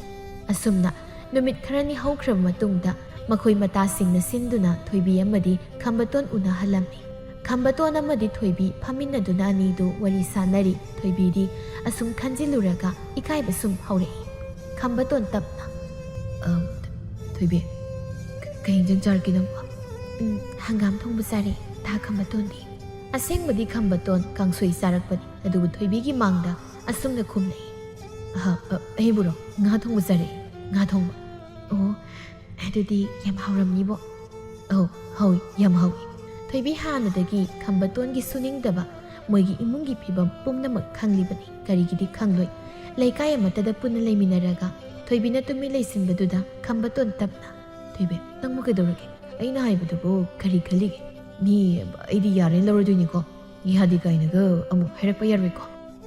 ꯑꯁꯨꯝꯅ ꯅꯨꯃꯤꯠ ꯈꯔꯅꯤ ꯍꯧꯈ꯭ꯔꯕ ꯃꯇꯨꯡꯗ ꯃꯈꯣꯏ ꯃꯇꯥꯁꯤꯡꯅ ꯁꯤꯟꯗꯨꯅ ꯊꯣꯏꯕꯤ ꯑꯃꯗꯤ ꯈꯝꯕꯇꯣꯟ ꯎꯅꯍꯜꯂꯝꯃꯤ꯫ ꯈꯝꯕꯇꯣꯟ ꯑꯃꯗꯤ ꯊꯣꯏꯕꯤ ꯐꯝꯃꯤꯟꯅꯗꯨꯅ ꯑꯅꯤꯗꯨ ꯋꯥꯔꯤ ꯁꯥꯅꯔꯤ꯫ ꯊꯣꯏꯕꯤꯗꯤ ꯑꯁꯨꯝ ꯈꯟꯖꯤꯜꯂꯨꯔꯒ ꯏꯀꯥꯏꯕ ꯁꯨꯝ ꯍꯧꯔꯛꯏ꯫ ꯈꯝꯕꯇꯣꯟ ꯇꯞꯅ, "ꯑ, ꯊꯣꯏꯕꯤ, ꯀ-, ꯀꯩ ꯏꯟꯖꯥꯡ ꯆꯥꯔꯛꯀꯦ ꯅꯪꯕꯣ?" "ꯎꯝ, ꯍꯪꯒꯥꯝ ꯊꯣꯡꯕ ꯆꯥꯔꯦ, ꯇꯥ ꯈꯝꯕꯇꯣꯟꯗꯤ?" ꯑꯁꯦꯡꯕꯗꯤ ꯈꯝꯕꯇꯣꯟ ꯀꯥꯡꯁꯣꯏ ꯆꯥꯔꯛꯄꯅꯤ, ꯑꯗꯨꯕꯨ ꯊꯣꯏꯕꯤꯒꯤ ꯃꯥꯡꯗ ꯑꯁꯨꯝꯅ ꯈꯨꯝꯂꯛꯏ꯫ "ꯑꯍ, ꯑ, ꯑꯩꯕꯨꯔꯣ? ꯉꯥ ꯊꯣꯡꯕ ꯆꯥꯔꯛꯑꯦ, ꯉꯥ ꯊꯣꯡꯕ꯫" "ꯑꯣ, ꯑꯗꯨꯗꯤ ꯌꯥꯝ ꯍꯥꯎꯔꯝꯅꯤꯕꯣ꯫" "ꯑꯧ, ꯍꯥꯎꯏ, ꯌꯥꯝ ꯍꯥꯎꯏ꯫" ꯊꯣꯏꯕꯤ ꯍꯥꯟꯅꯗꯒꯤ ꯈꯝꯕꯇꯣꯟꯒꯤ ꯁꯨꯅꯤꯡꯗꯕ, ꯃꯣꯏꯒꯤ ꯏꯃꯨꯡꯒꯤ ꯐꯤꯕꯝ ꯄꯨꯝꯅꯃꯛ ꯈꯪꯂꯤꯕꯅꯤ, ꯀꯔꯤꯒꯤꯗꯤ ꯈꯪꯂꯣꯏ? ꯂꯩꯀꯥꯏ ꯑꯃꯠꯇꯗ ꯄꯨꯟꯅ ꯂꯩꯃꯤꯟꯅꯔꯒ ꯊꯣꯏꯕꯤꯅ ꯇꯨꯃꯤꯟ ꯂꯩꯁꯤꯟꯕꯗꯨꯗ ꯈꯝꯕꯇꯣꯟ ꯇꯞꯅ, "ꯊꯣꯏꯕꯤ, ꯅꯪꯕꯨ ꯀꯩꯗꯧꯔꯒꯦ? ꯑꯩꯅ ꯍꯥꯏꯕꯗꯨꯕꯨ ꯀꯔꯤ ꯈꯜꯂꯤꯒꯦ? ꯃꯤ, ꯑꯩꯗꯤ ꯌꯥꯔꯦꯅ ꯂꯧꯔꯗꯣꯏꯅꯤꯀꯣ꯫ ꯌꯥꯗꯦ ꯀꯥꯏꯅꯒ ꯑꯃꯨꯛ ꯍꯥꯏꯔꯛꯄ ꯌꯥꯔꯣꯏꯀꯣ꯫"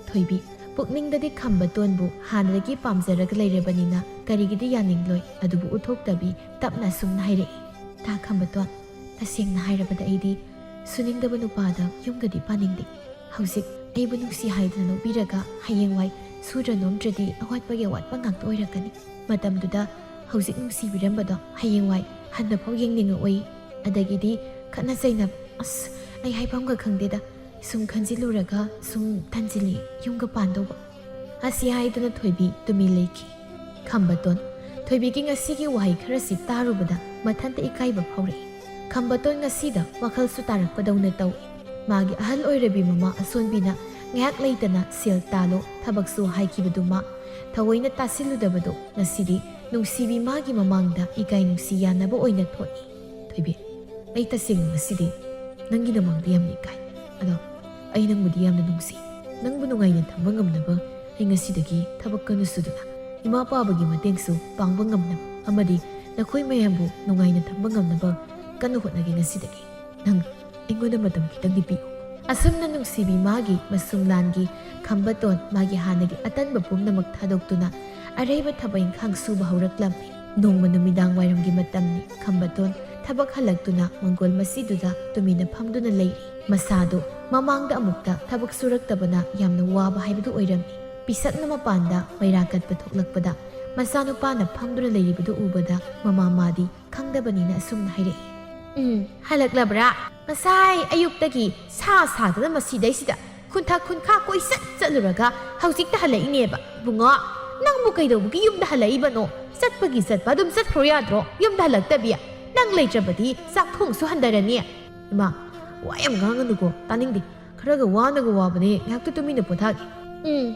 ꯊꯣꯏꯕꯤ ꯄꯨꯛꯅꯤꯡꯗꯗꯤ ꯈꯝꯕꯇꯣꯟꯕꯨ ꯍꯥꯟꯅꯗꯒꯤ ꯄꯥꯝꯖꯔꯒ ꯂꯩꯔꯕꯅꯤꯅ ꯀꯔꯤꯒꯤꯗꯤ ꯌꯥꯅꯤꯡꯂꯣꯏ, ꯑꯗꯨꯕꯨ ꯎꯠꯊꯣꯛꯇꯕꯤ ꯇꯞꯅ ꯑꯁꯨꯝꯅ ꯍꯥꯏꯔꯛꯏ, "ꯇꯥ ꯈꯝꯕꯇꯣꯟ, ꯇꯁꯦꯡꯅ ꯍꯥꯏꯔꯕꯗ ꯑꯩꯗꯤ ꯁꯨꯅꯤꯡꯗꯕ ꯅꯨꯄꯥꯗ ꯌꯨꯝꯒꯗꯤ ꯄꯥꯅꯤꯡꯗꯦ꯫ ꯍꯧꯖꯤꯛ ꯑꯩꯕꯨ ꯅꯨꯡꯁꯤ ꯍꯥꯏꯗꯅ ꯂꯧꯕꯤꯔꯒ ꯍꯌꯦꯡꯋꯥꯏ ꯁꯨꯗ꯭ꯔ ꯅꯣꯝꯗ꯭ꯔꯗꯤ ꯑꯋꯥꯠꯄꯒꯤ ꯑꯋꯥꯠꯄ ꯉꯥꯛꯇ ꯑꯣꯏꯔꯛꯀꯅꯤ꯫ ꯃꯇꯝꯗꯨꯗ ꯍꯧꯖꯤꯛ ꯅꯨꯡꯁꯤꯕꯤꯔꯝꯕꯗꯣ ꯍꯌꯦꯡꯋꯥꯏ ꯍꯟꯅꯐꯥꯎ ꯌꯦꯡꯅꯤꯡꯉꯛꯑꯣꯏ꯫ ꯑꯗꯒꯤꯗꯤ ꯈꯠꯅ ꯆꯩꯅꯕ ꯑꯁ, ꯑꯩ ꯍꯥꯏꯐꯝꯒ ꯈꯪꯗꯦꯗ꯫ ꯁꯨꯝ ꯈꯟꯖꯤꯜꯂꯨꯔꯒ ꯁꯨꯝ ꯇꯟꯖꯤꯜꯂꯤ ꯌꯨꯝꯒ ꯄꯥꯟꯗꯧꯕ꯫ ꯑꯁꯤ ꯍꯥꯏꯗꯨꯅ ꯊꯣꯏꯕꯤ ꯇꯨꯃꯤꯟ ꯂꯩꯈꯤ꯫ ꯈꯝꯕꯇꯣꯟ, ꯊꯣꯏꯕꯤꯒꯤ ꯉꯁꯤꯒꯤ ꯋꯥꯍꯩ ꯈꯔꯁꯤ ꯇꯥꯔꯨꯕꯗ ꯃꯊꯟꯇ ꯏꯀꯥꯏꯕ ꯐꯥꯎꯔꯛꯏ꯫ ꯈꯝꯕꯇꯣꯟ ꯉꯁꯤꯗ ꯋꯥꯈꯜꯁꯨ ꯇꯥꯔꯛꯄꯗꯧꯅ ꯇꯧꯏ꯫ ꯃꯥꯒꯤ ꯑꯍꯜ ꯑꯣꯏꯔꯕꯤ ꯃꯃꯥ ꯑꯁꯣꯟꯕꯤꯅ ꯉꯥꯏꯍꯥꯛ ꯂꯩꯇꯅ "ꯁꯦꯜ ꯇꯥꯜꯂꯣ, ꯊꯕꯛꯁꯨ" ꯍꯥꯏꯈꯤꯕꯗꯨ ꯃꯥ ꯊꯑꯣꯏꯅ ꯇꯥꯁꯤꯜꯂꯨꯗꯕꯗꯨ ꯉꯁꯤꯗꯤ ꯅꯨꯡꯁꯤꯕꯤ ꯃꯥꯒꯤ ꯃꯃꯥꯡꯗ ꯏꯀꯥꯏ ꯅꯨꯡꯁꯤ ꯌꯥꯅꯕ ꯑꯣꯏꯅ ꯊꯣꯛꯏ꯫ ꯊꯣꯏꯕꯤ, ꯑꯩ ꯇꯁꯦꯡꯅ ꯉꯁꯤꯗꯤ ꯅꯪꯒꯤ ꯅꯃꯥꯡꯗ ꯌꯥꯝꯅ ꯏꯀꯥꯏ꯫ ꯑꯗꯣ ꯑꯩ ꯅꯪꯕꯨꯗꯤ ꯌꯥꯝꯅ ꯅꯨꯡꯁꯤ꯫ ꯅꯪꯕꯨ ꯅꯨꯡꯉꯥꯏꯅ ꯊꯝꯕ ꯉꯝꯅꯕ ꯑꯩ ꯉꯁꯤꯗꯒꯤ ꯊꯕꯛ ꯀꯟꯅ ꯁꯨꯗꯨꯅ ꯏꯃꯥ ꯄꯥꯕꯒꯤ ꯃꯇꯦꯡꯁꯨ ꯄꯥꯡꯕ ꯉꯝꯅꯕ ꯑꯃꯗꯤ ꯅꯈꯣꯏ ꯃꯌꯥꯝꯕꯨ ꯅꯨꯡꯉꯥꯏꯅ ꯊꯝꯕ ꯉꯝꯅꯕ ꯀꯟꯅ ꯍꯣꯠꯅꯒꯦ ꯉꯁꯤꯗꯒꯤ꯫ ꯅꯪ ꯑꯩꯉꯣꯟꯗ ꯃꯇꯝ ꯈꯤꯇꯪꯗꯤ ꯄꯤꯌꯨ꯫ ꯑꯁꯨꯝꯅ ꯅꯨꯡꯁꯤꯕꯤ ꯃꯥꯒꯤ ꯃꯁꯨꯝ ꯂꯥꯟꯒꯤ ꯈꯝꯕꯇꯣꯟ ꯃꯥꯒꯤ ꯍꯥꯟꯅꯒꯤ ꯑꯇꯟꯕ ꯄꯨꯝꯅꯃꯛ ꯊꯥꯗꯣꯛꯇꯨꯅ ꯑꯔꯩꯕ ꯊꯕꯛ ꯏꯪꯈꯥꯡ ꯁꯨꯕ ꯍꯧꯔꯛꯂꯝꯃꯤ꯫ ꯅꯣꯡꯃ ꯅꯨꯃꯤꯗꯥꯡ ꯋꯥꯏꯔꯝꯒꯤ ꯃꯇꯝꯅꯤ꯫ ꯈꯝꯕꯇꯣꯟ ꯊꯕꯛ ꯍꯜꯂꯛꯇꯨꯅ ꯃꯪꯒꯣꯜ ꯃꯁꯤꯗꯨꯗ ꯇꯨꯃꯤꯟꯅ ꯐꯝꯗꯨꯅ ꯂꯩꯔꯤ꯫ ꯃꯁꯥꯗꯨ ꯃꯃꯥꯡꯗ ꯑꯃꯨꯛꯇ ꯊꯕꯛ ꯁꯨꯔꯛꯇꯕꯅ ꯌꯥꯝꯅ ꯋꯥꯕ ꯍꯥꯏꯕꯗꯨ ꯑꯣꯏꯔꯝꯃꯤ꯫ ꯄꯤꯁꯛꯅ ꯃꯄꯥꯟꯗ ꯃꯩꯔꯥ ꯀꯠꯄ ꯊꯣꯛꯂꯛꯄꯗ ꯃꯆꯥꯅꯨꯄꯥꯅ ꯐꯝꯗꯨꯅ ꯂꯩꯔꯤꯕꯗꯨ ꯎꯕꯗ ꯃꯃꯥ ꯃꯥꯗꯤ ꯈꯪꯗꯕꯅꯤꯅ ꯑꯁꯨꯝꯅ ꯍꯥꯏꯔꯛꯏ꯫ "ꯎꯝ, ꯍꯜꯂꯛꯂꯕ꯭ꯔꯥ? ꯉꯁꯥꯏ ꯑꯌꯨꯛꯇꯒꯤ ꯁꯥ ꯁꯥꯗꯅ ꯃꯁꯤꯗꯩꯁꯤꯗ ꯈꯨꯟꯊꯥ ꯈꯨꯟꯈꯥ ꯀꯣꯏꯆꯠ ꯆꯠꯂꯨꯔꯒ ꯍꯧꯖꯤꯛꯇ ꯍꯜꯂꯛꯏꯅꯦꯕ꯫ ꯏꯕꯨꯡꯉꯣ, ꯅꯪꯕꯨ ꯀꯩꯗꯧꯕꯒꯤ ꯌꯨꯝꯗ ꯍꯜꯂꯛꯏꯕꯅꯣ? ꯆꯠꯄꯒꯤ ꯆꯠꯄ ꯑꯗꯨꯝ ꯆꯠꯈ꯭ꯔꯣ ꯌꯥꯗ꯭ꯔꯣ? ꯌꯨꯝꯗ ꯍꯜꯂꯛꯇꯕꯤ꯫ ꯅꯪ ꯂꯩꯇ꯭ꯔꯕꯗꯤ ꯆꯥꯛ ꯊꯣꯡꯁꯨ ꯍꯟꯊꯔꯅꯤ꯫" "ꯏꯃꯥ, ꯋꯥ ꯌꯥꯝ ꯉꯥꯡꯒꯅꯨꯀꯣ, ꯇꯥꯅꯤꯡꯗꯦ꯫ ꯈꯔꯒ ꯋꯥꯅꯒ ꯋꯥꯕꯅꯦ, ꯉꯥꯏꯍꯥꯛꯇ ꯇꯨꯃꯤꯟꯅ ꯄꯣꯊꯥꯒꯦ꯫" "ꯎꯝ,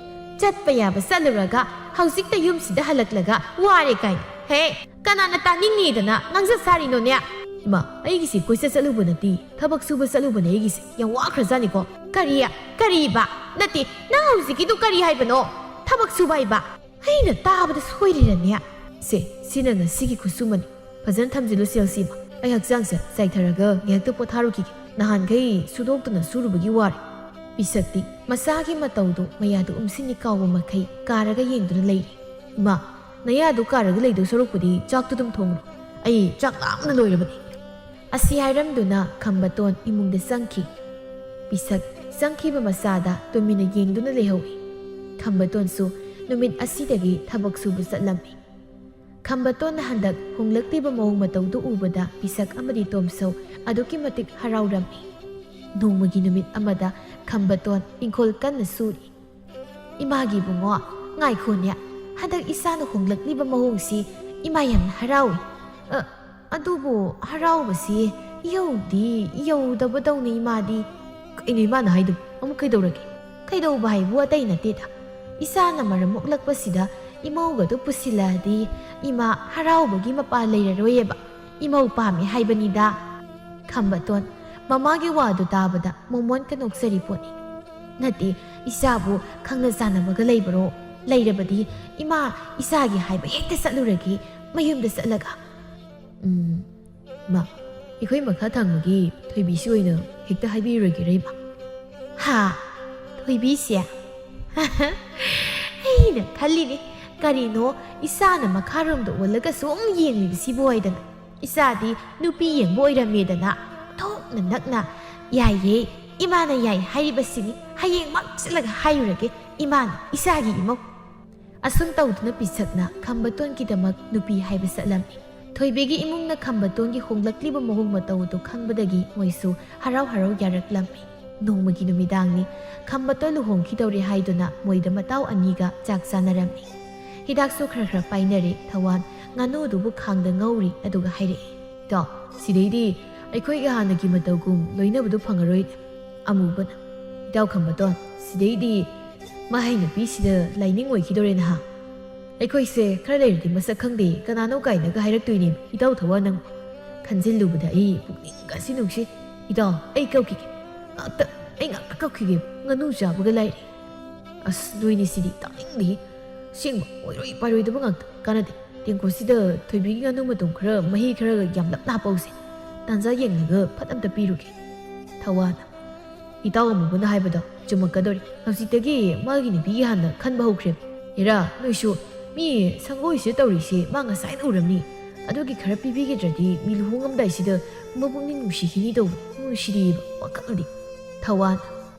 ꯆꯠꯄ ꯌꯥꯕ ꯆꯠꯂꯨꯔꯒ ꯍꯧꯖꯤꯛꯇ ꯌꯨꯝꯁꯤꯗ ꯍꯜꯂꯛꯂꯒ ꯋꯥꯔꯦ ꯀꯥꯏꯅ꯫ ꯍꯦ, ꯀꯅꯥꯅ ꯇꯥꯅꯤꯡꯅꯤꯗꯅ ꯉꯥꯡꯖ ꯁꯥꯔꯤꯅꯣꯅꯦ?" "ꯏꯃꯥ, ꯑꯩꯒꯤꯁꯦ ꯀꯣꯏꯆꯠ ꯆꯠꯂꯨꯕ ꯅꯠꯇꯦ, ꯊꯕꯛ ꯁꯨꯕ ꯆꯠꯂꯨꯕꯅꯦ ꯑꯩꯒꯤꯁꯦ꯫ ꯌꯥꯝ ꯋꯥꯈ꯭ꯔꯖꯥꯠꯅꯤꯀꯣ꯫" "ꯀꯔꯤ? ꯀꯔꯤꯕ? ꯅꯠꯇꯦ, ꯅꯪ ꯍꯧꯖꯤꯛꯀꯤꯗꯨ ꯀꯔꯤ ꯍꯥꯏꯕꯅꯣ? ꯊꯕꯛ ꯁꯨꯕ ꯍꯥꯏꯕ?" "ꯑꯩꯅ ꯇꯥꯕꯗ ꯁꯣꯏꯔꯤꯔꯅꯦ?" "ꯁꯦ, ꯁꯤꯅ ꯉꯁꯤꯒꯤ ꯈꯨꯠꯁꯨꯃꯟ꯫ ꯐꯖꯅ ꯊꯝꯖꯤꯜꯂꯨ ꯁꯦꯜꯁꯤꯃ꯫ ꯑꯩ ꯍꯛꯆꯥꯡꯁꯦ ꯆꯥꯏꯊꯔꯒ ꯉꯥꯏꯍꯥꯛꯇ ꯄꯣꯊꯥꯔꯨꯈꯤꯒꯦ꯫ ꯅꯍꯥꯟꯈꯩ ꯁꯨꯗꯣꯛꯇꯅ ꯁꯨꯔꯨꯕꯒꯤ ꯋꯥꯔꯦ꯫" ꯄꯤꯁꯛꯇꯤ ꯃꯆꯥꯒꯤ ꯃꯇꯧꯗꯨ ꯃꯌꯥꯗꯨ ꯎꯝꯁꯤꯟꯅꯤ ꯀꯥꯎꯕ ꯃꯈꯩ ꯀꯥꯔꯒ ꯌꯦꯡꯗꯨꯅ ꯂꯩꯔꯤ꯫ "ꯏꯃꯥ, ꯅꯌꯥꯗꯨ ꯀꯥꯔꯒ ꯂꯩꯗꯧ ꯁꯔꯨꯛꯄꯨꯗꯤ ꯆꯥꯛꯇꯨ ꯑꯗꯨꯝ ꯊꯣꯡꯂꯣ꯫ ꯑꯩ ꯆꯥꯛ ꯂꯥꯝꯅ ꯂꯣꯏꯔꯕꯅꯤ꯫" ꯑꯁꯤ ꯍꯥꯏꯔꯝꯗꯨꯅ ꯈꯝꯕꯇꯣꯟ ꯏꯃꯨꯡꯗ ꯆꯪꯈꯤ꯫ ꯄꯤꯁꯛ ꯆꯪꯈꯤꯕ ꯃꯆꯥꯗ ꯇꯨꯃꯤꯟꯅ ꯌꯦꯡꯗꯨꯅ ꯂꯩꯍꯧꯏ꯫ ꯈꯝꯕꯇꯣꯟꯁꯨ ꯅꯨꯃꯤꯠ ꯑꯁꯤꯗꯒꯤ ꯊꯕꯛ ꯁꯨꯕ ꯆꯠꯂꯝꯃꯤ꯫ ꯈꯝꯕꯇꯣꯟꯅ ꯍꯟꯗꯛ ꯍꯣꯡꯂꯛꯂꯤꯕ ꯃꯑꯣꯡ ꯃꯇꯧꯗꯨ ꯎꯕꯗ ꯄꯤꯁꯛ ꯑꯃꯗꯤ ꯇꯣꯝꯆꯧ ꯑꯗꯨꯛꯀꯤ ꯃꯇꯤꯛ ꯍꯔꯥꯎꯔꯝꯃꯤ꯫ ꯅꯣꯡꯃꯒꯤ ꯅꯨꯃꯤꯠ ꯑꯃꯗ ꯈꯝꯕꯇꯣꯟ ꯏꯪꯈꯣꯜ ꯀꯟꯅ ꯁꯨꯔꯤ꯫ "ꯏꯃꯥꯒꯤ ꯏꯕꯨꯡꯉꯣ, ꯉꯥꯏꯈꯣꯅꯦ, ꯍꯟꯗꯛ ꯏꯆꯥꯅ ꯍꯣꯡꯂꯛꯂꯤꯕ ꯃꯑꯣꯡꯁꯤ ꯏꯃꯥ ꯌꯥꯝꯅ ꯍꯔꯥꯎꯏ꯫ ꯑ, ꯑꯗꯨꯕꯨ ꯍꯔꯥꯎꯕꯁꯤ ꯌꯧꯗꯤ ꯌꯧꯗꯕꯗꯧꯅ ꯏꯃꯥꯗꯤ꯫" "ꯀꯩꯅꯣ ꯏꯃꯥꯅ ꯍꯥꯏꯗꯨꯕꯨ? ꯑꯃꯨꯛ ꯀꯩꯗꯧꯔꯒꯦ?" "ꯀꯩꯗꯧꯕ ꯍꯥꯏꯕꯨ ꯑꯇꯩ ꯅꯠꯇꯦꯗ, ꯏꯆꯥꯅ ꯃꯔꯝ ꯃꯣꯛꯂꯛꯄꯁꯤꯗ ꯏꯃꯧꯒꯗꯨ ꯄꯨꯁꯤꯜꯂꯛꯑꯗꯤ ꯏꯃꯥ ꯍꯔꯥꯎꯕꯒꯤ ꯃꯄꯥ ꯂꯩꯔꯔꯣꯏꯌꯦꯕ꯫ ꯏꯃꯧ ꯄꯥꯝꯃꯦ ꯍꯥꯏꯕꯅꯤꯗ꯫" ꯈꯝꯕꯇꯣꯟ ꯃꯃꯥꯒꯤ ꯋꯥꯗꯨ ꯇꯥꯕꯗ ꯃꯣꯃꯣꯟꯒ ꯅꯣꯛꯆꯔꯤ ꯄꯣꯠꯅꯤ꯫ "ꯅꯠꯇꯦ, ꯏꯆꯥꯕꯨ ꯈꯪꯅ ꯆꯥꯟꯅꯕꯒ ꯂꯩꯕꯔꯣ? ꯂꯩꯔꯕꯗꯤ ꯏꯃꯥ ꯏꯆꯥꯒꯤ ꯍꯥꯏꯕ ꯍꯦꯛꯇ ꯆꯠꯂꯨꯔꯒꯦ, ꯃꯌꯨꯝꯗ ꯆꯠꯂꯒ꯫" "ꯎꯝ, ꯃꯥ, ꯑꯩꯈꯣꯏ ꯃꯈꯥ ꯊꯪꯕꯒꯤ ꯊꯣꯏꯕꯤꯁꯤ ꯑꯣꯏꯅ ꯍꯦꯛꯇ ꯍꯥꯏꯕꯤꯔꯨꯔꯒꯦꯔ, ꯏꯃꯥ?" "ꯍꯥ? ꯊꯣꯏꯕꯤꯁꯦ?" ꯑꯩꯅ ꯈꯜꯂꯤꯅꯤ, ꯀꯔꯤꯅꯣ ꯏꯆꯥꯅ ꯃꯈꯥꯔꯣꯝꯗ ꯑꯣꯜꯂꯒ ꯁꯨꯝ ꯌꯦꯡꯂꯤꯕꯁꯤꯕꯨ ꯍꯥꯏꯗꯅ꯫ ꯏꯆꯥꯗꯤ ꯅꯨꯄꯤ ꯌꯦꯡꯕ ꯑꯣꯏꯔꯝꯃꯦꯗꯅ ꯊꯣꯛꯅ ꯅꯛꯅ, "ꯌꯥꯏꯌꯦ, ꯏꯃꯥꯅ ꯌꯥꯏ ꯍꯥꯏꯔꯤꯕꯁꯤꯅꯤ, ꯍꯌꯦꯡꯃꯛ ꯆꯠꯂꯒ ꯍꯥꯏꯔꯨꯔꯒꯦ, ꯏꯃꯥꯅ ꯏꯆꯥꯒꯤ ꯏꯃꯧ꯫" ꯑꯁꯨꯝ ꯇꯧꯗꯨꯅ ꯄꯤꯁꯛꯅ ꯈꯝꯕꯇꯣꯟꯒꯤꯗꯃꯛ ꯅꯨꯄꯤ ꯍꯥꯏꯕ ꯆꯠꯂꯝꯃꯤ꯫ ꯊꯣꯏꯕꯤꯒꯤ ꯏꯃꯨꯡꯅ ꯈꯝꯕꯇꯣꯟꯒꯤ ꯍꯣꯡꯂꯛꯂꯤꯕ ꯃꯑꯣꯡ ꯃꯇꯧ ꯑꯗꯨ ꯈꯪꯕꯗꯒꯤ ꯃꯣꯏꯁꯨ ꯍꯔꯥꯎ ꯍꯔꯥꯎ ꯌꯥꯔꯛꯂꯝꯃꯤ꯫ ꯅꯣꯡꯃꯒꯤ ꯅꯨꯃꯤꯗꯥꯡꯅꯤ꯫ ꯈꯝꯕꯇꯣꯟ ꯂꯨꯍꯣꯡꯈꯤꯗꯧꯔꯦ ꯍꯥꯏꯗꯨꯅ ꯃꯣꯏꯗ ꯃꯇꯥꯎ ꯑꯅꯤꯒ ꯆꯥꯛ ꯆꯥꯅꯔꯝꯃꯤ꯫ ꯍꯤꯗꯥꯛꯁꯨ ꯈꯔ ꯈꯔ ꯄꯥꯏꯅꯔꯦ꯫ ꯊꯋꯥꯟ ꯉꯥꯅꯨꯗꯨꯕꯨ ꯈꯥꯡꯗ ꯉꯧꯔꯤ, ꯑꯗꯨꯒ ꯍꯥꯏꯔꯛꯏ, "ꯏꯇꯥꯎ, ꯁꯤꯗꯩꯗꯤ ꯑꯩꯈꯣꯏꯒꯤ ꯍꯥꯟꯅꯒꯤ ꯃꯇꯧꯒꯨꯝ ꯂꯣꯏꯅꯕꯗꯨ ꯐꯪꯉꯔꯣꯏꯅꯦ꯫" ꯑꯃꯨꯕꯅ, "ꯏꯇꯥꯎ ꯈꯝꯕꯇꯣꯟ, ꯁꯤꯗꯩꯗꯤ ꯃꯍꯩ ꯅꯨꯄꯤꯁꯤꯗ ꯂꯥꯏꯅꯤꯡ ꯑꯣꯏꯈꯤꯗꯧꯔꯦ ꯅꯍꯥ꯫ ꯑꯩꯈꯣꯏꯁꯦ ꯈꯔ ꯂꯩꯔꯗꯤ ꯃꯁꯛ ꯈꯪꯗꯦ ꯀꯅꯥꯅꯣ ꯀꯥꯏꯅꯒ ꯍꯥꯏꯔꯛꯇꯣꯏꯅꯦ, ꯏꯇꯥꯎ ꯊꯋꯥꯟ ꯅꯪ꯫ ꯈꯟꯖꯤꯜꯂꯨꯕꯗ ꯑꯩ ꯄꯨꯛꯅꯤꯡꯒꯁꯤ ꯅꯨꯡꯁꯤ꯫ ꯏꯇꯥꯎ, ꯑꯩ ꯀꯞꯈꯤꯒꯦ꯫ ꯉꯥꯛꯇ, ꯑꯩ ꯉꯥꯛꯇ ꯀꯞꯈꯤꯒꯦ꯫ ꯉꯥꯅꯨ ꯆꯥꯕꯒ ꯂꯥꯏꯔꯤ꯫ ꯑꯁ, ꯅꯣꯏꯅꯤ ꯁꯤꯗꯤ ꯇꯥꯅꯤꯡꯗꯦ꯫ ꯑꯁꯦꯡꯕ ꯑꯣꯏꯔꯣꯏ ꯄꯥꯏꯔꯣꯏꯗꯕ ꯉꯥꯛꯇ꯫ ꯀꯥꯟꯅꯗꯦ꯫ ꯇꯦꯡꯀꯣꯠꯁꯤꯗ ꯊꯣꯏꯕꯤꯒꯤ ꯉꯥꯅꯨ ꯃꯇꯨꯝ ꯈꯔ, ꯃꯍꯤ ꯈꯔꯒ ꯌꯥꯝꯂꯞꯅ ꯍꯥꯞꯄꯧꯁꯦ꯫ ꯇꯥꯟꯖꯥ ꯌꯦꯡꯂꯒ ꯐꯠ ꯑꯝꯇ ꯄꯤꯔꯨꯒꯦ꯫" ꯊꯋꯥꯟ, "ꯏꯇꯥꯎ ꯑꯃꯨꯕꯅ ꯍꯥꯏꯕꯗꯣ ꯆꯨꯝꯃꯛꯀꯗꯧꯔꯤ꯫ ꯍꯧꯖꯤꯛꯇꯒꯤ ꯃꯥꯒꯤ ꯅꯨꯄꯤꯒꯤ ꯍꯥꯟꯅ ꯈꯟꯕ ꯍꯧꯈ꯭ꯔꯦ꯫ ꯍꯦꯔꯥ, ꯅꯣꯏꯁꯨ ꯃꯤ ꯁꯪꯒꯣꯏꯁꯤꯗ ꯇꯧꯔꯤꯁꯦ ꯃꯥ ꯉꯁꯥꯏꯅ ꯎꯔꯝꯅꯤ꯫ ꯑꯗꯨꯒꯤ ꯈꯔ ꯄꯤꯕꯤꯒꯤꯗ꯭ꯔꯗꯤ ꯃꯤ ꯂꯨꯍꯣꯡꯉꯝꯗꯥꯏꯁꯤꯗ ꯃꯄꯨꯛꯅꯤꯡ ꯅꯨꯡꯁꯤꯈꯤꯅꯤ ꯇꯧꯕ꯫ ꯅꯨꯡꯁꯤꯗꯦꯕ ꯋꯥꯈꯜꯗꯤ꯫" ꯊꯋꯥꯟ,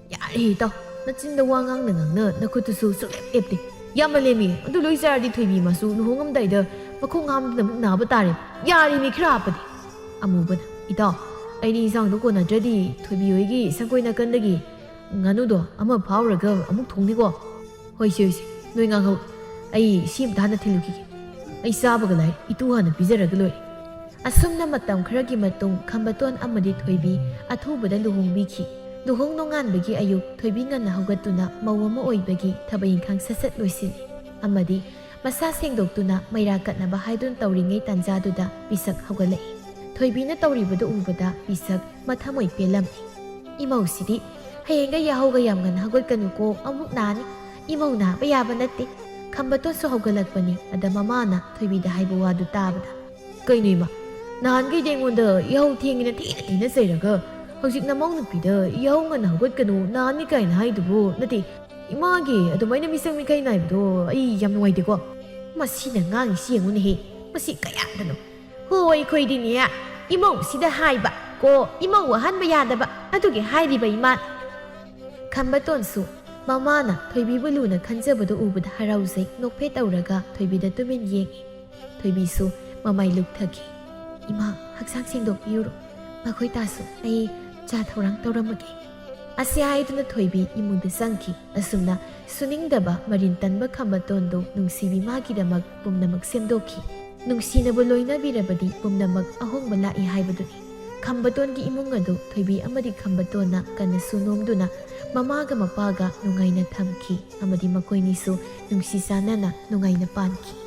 "ꯌꯥꯔꯦ ꯏꯇꯥꯎ, ꯅꯆꯤꯟꯗ ꯋꯥ ꯉꯥꯡꯅ ꯉꯥꯡꯅ ꯅꯈꯨꯠꯇꯨꯁꯨ ꯁꯨꯛꯂꯦꯞ ꯂꯦꯞꯇꯦ꯫ ꯌꯥꯝꯃꯜꯂꯦꯃꯤ, ꯑꯗꯨ ꯂꯣꯏ ꯆꯥꯔꯗꯤ ꯊꯣꯏꯕꯤ ꯃꯥꯁꯨ ꯂꯨꯍꯣꯡꯉꯝꯗꯥꯏꯗ ꯃꯈꯣꯡ ꯍꯥꯝꯗꯅ ꯑꯃꯨꯛ ꯅꯥꯕ ꯇꯥꯔꯦ꯫ ꯌꯥꯔꯤꯅꯤ ꯈꯔ ꯍꯥꯞꯄꯗꯤ꯫ ꯑꯃꯨꯕꯅ, "ꯏꯇꯥꯎ, ꯑꯩꯗꯤ ꯏꯟꯁꯥꯡꯗꯣ ꯀꯣꯟꯅꯗ꯭ꯔꯗꯤ ꯊꯣꯏꯕꯤ ꯍꯣꯏꯒꯤ ꯁꯪꯒꯣꯏ ꯅꯥꯀꯟꯗꯒꯤ ꯉꯥꯅꯨꯗꯣ ꯑꯃ ꯐꯥꯎꯔꯒ ꯑꯃꯨꯛ ꯊꯣꯡꯅꯤꯀꯣ?" "ꯍꯣꯏꯁꯦ, ꯍꯣꯏꯁꯦ, ꯅꯣꯏ ꯉꯥꯡꯍꯧ꯫ ꯑꯩ ꯁꯤ ꯑꯝꯇ ꯍꯥꯟꯅ ꯊꯤꯜꯂꯨꯈꯤꯒꯦ꯫ ꯑꯩ ꯆꯥꯕꯒ ꯂꯥꯏꯔꯤ, ꯏꯇꯨ ꯍꯥꯟꯅ ꯄꯤꯖꯔꯒ ꯂꯣꯏꯔꯦ꯫" ꯑꯁꯨꯝꯅ ꯃꯇꯝ ꯈꯔꯒꯤ ꯃꯇꯨꯡ ꯈꯝꯕꯇꯣꯟ ꯑꯃꯗꯤ ꯊꯣꯏꯕꯤ ꯑꯊꯨꯕꯗ ꯂꯨꯍꯣꯡꯕꯤꯈꯤ꯫ ꯂꯨꯍꯣꯡ ꯅꯣꯡꯉꯥꯟꯕꯒꯤ ꯑꯌꯨꯛ ꯊꯣꯏꯕꯤ ꯉꯟꯅ ꯍꯧꯒꯠꯇꯨꯅ ꯃꯧ ꯑꯃ ꯑꯣꯏꯕꯒꯤ ꯊꯕꯛ ꯏꯪꯈꯥꯡ ꯁꯠ ꯁꯠ ꯂꯣꯏꯁꯤꯜꯂꯤ ꯑꯃꯗꯤ ꯃꯁꯥ ꯁꯦꯡꯗꯣꯛꯇꯨꯅ ꯃꯩꯔꯥ ꯀꯠꯅꯕ ꯍꯥꯏꯗꯨꯅ ꯇꯧꯔꯤꯉꯩ ꯇꯥꯟꯖꯥꯗꯨꯗ ꯄꯤꯁꯛ ꯍꯧꯒꯠꯂꯛꯏ꯫ ꯊꯣꯏꯕꯤꯅ ꯇꯧꯔꯤꯕꯗꯨ ꯎꯕꯗ ꯄꯤꯁꯛ ꯃꯊꯃꯣꯏ ꯄꯦꯜꯂꯝꯃꯤ꯫ "ꯏꯃꯧꯁꯤꯗꯤ ꯍꯌꯦꯡꯒ ꯌꯥꯍꯧꯒ ꯌꯥꯝ ꯉꯟꯅ ꯍꯧꯒꯠꯀꯅꯨꯀꯣ, ꯑꯃꯨꯛ ꯅꯥꯅꯤ꯫ ꯏꯃꯧ ꯅꯥꯕ ꯌꯥꯕ ꯅꯠꯇꯦ꯫" ꯈꯝꯕꯇꯣꯟꯁꯨ ꯍꯧꯒꯠꯂꯛꯄꯅꯤ꯫ ꯑꯗ ꯃꯃꯥꯅ ꯊꯣꯏꯕꯤꯗ ꯍꯥꯏꯕ ꯋꯥꯗꯨ ꯇꯥꯕꯗ, "ꯀꯩꯅꯣ ꯏꯃꯥ, ꯅꯍꯥꯟꯈꯩꯗꯤ ꯑꯩꯉꯣꯟꯗ ꯌꯥꯍꯧ ꯊꯦꯡꯉꯤꯅ ꯊꯤꯅ ꯊꯤꯅ ꯆꯩꯔꯒ ꯍꯧꯖꯤꯛ ꯅꯃꯧ ꯅꯨꯄꯤꯗ ꯌꯥꯍꯧ ꯉꯟꯅ ꯍꯧꯒꯠꯀꯅꯨ, ꯅꯥꯅꯤ ꯀꯥꯏꯅ ꯍꯥꯏꯗꯨꯕꯨ? ꯅꯠꯇꯦ, ꯏꯃꯥꯒꯤ ꯑꯗꯨꯃꯥꯏꯅ ꯃꯤꯁꯪ ꯃꯤꯈꯥꯏ ꯅꯥꯏꯕꯗꯣ ꯑꯩ ꯌꯥꯝ ꯅꯨꯡꯉꯥꯏꯇꯦꯀꯣ꯫" "ꯃꯁꯤꯅ ꯉꯥꯡꯉꯤꯁꯤ ꯌꯦꯡꯉꯨꯅꯦꯍꯦ, ꯃꯁꯤ ꯀꯌꯥꯗꯅꯣ?" "ꯍꯣ, ꯑꯩꯈꯣꯏꯗꯤꯅꯦ, ꯏꯃꯧꯁꯤꯗ ꯍꯥꯏꯕ ꯀꯣ, ꯏꯃꯧ ꯑꯍꯟꯕ ꯌꯥꯗꯕ, ꯑꯗꯨꯒꯤ ꯍꯥꯏꯔꯤꯕ ꯏꯃꯥ꯫" ꯈꯝꯕꯇꯣꯟꯁꯨ ꯃꯃꯥꯅ ꯊꯣꯏꯕꯤꯕꯨ ꯂꯨꯅ ꯈꯟꯖꯕꯗꯨ ꯎꯕꯗ ꯍꯔꯥꯎꯖꯩ꯫ ꯅꯣꯛꯐꯦꯠ ꯇꯧꯔꯒ ꯊꯣꯏꯕꯤꯗ ꯇꯨꯃꯤꯟ ꯌꯦꯡꯉꯤ꯫ ꯊꯣꯏꯕꯤꯁꯨ ꯃꯃꯥꯏ ꯂꯨꯞꯊꯈꯤ꯫ "ꯏꯃꯥ, ꯍꯛꯆꯥꯡ ꯁꯦꯡꯗꯣꯛꯄꯤꯌꯨꯔꯣ? ꯃꯈꯣꯏ ꯇꯥꯁꯨ꯫ ꯑꯩ ꯆꯥ ꯊꯧꯔꯥꯡ ꯇꯧꯔꯝꯃꯒꯦ꯫" ꯑꯁꯤ ꯍꯥꯏꯗꯨꯅ ꯊꯣꯏꯕꯤ ꯏꯃꯨꯡꯗ ꯆꯪꯈꯤ꯫ ꯑꯁꯨꯝꯅ ꯁꯨꯅꯤꯡꯗꯕ ꯃꯔꯤꯟ ꯇꯟꯕ ꯈꯝꯕꯇꯣꯟꯗꯨ ꯅꯨꯡꯁꯤꯕꯤ ꯃꯥꯒꯤꯗꯃꯛ ꯄꯨꯝꯅꯃꯛ ꯁꯦꯝꯗꯣꯛꯈꯤ꯫ ꯅꯨꯡꯁꯤꯅꯕꯨ ꯂꯣꯏꯅꯕꯤꯔꯕꯗꯤ ꯄꯨꯝꯅꯃꯛ ꯑꯍꯣꯡꯕ ꯂꯥꯛꯏ ꯍꯥꯏꯕꯗꯨꯅꯤ꯫ ꯈꯝꯕꯇꯣꯟꯒꯤ ꯏꯃꯨꯡ ꯑꯗꯨ ꯊꯣꯏꯕꯤ ꯑꯃꯗꯤ ꯈꯝꯕꯇꯣꯟꯅ ꯀꯟꯅꯁꯨ ꯅꯣꯝꯗꯨꯅ ꯃꯃꯥꯒ ꯃꯄꯥꯒ ꯅꯨꯡꯉꯥꯏꯅ ꯊꯝꯈꯤ ꯑꯃꯗꯤ ꯃꯈꯣꯏꯅꯤꯁꯨ ꯅꯨꯡꯁꯤ ꯆꯥꯟꯅꯅ ꯅꯨꯡꯉꯥꯏꯅ ꯄꯥꯟꯈꯤ꯫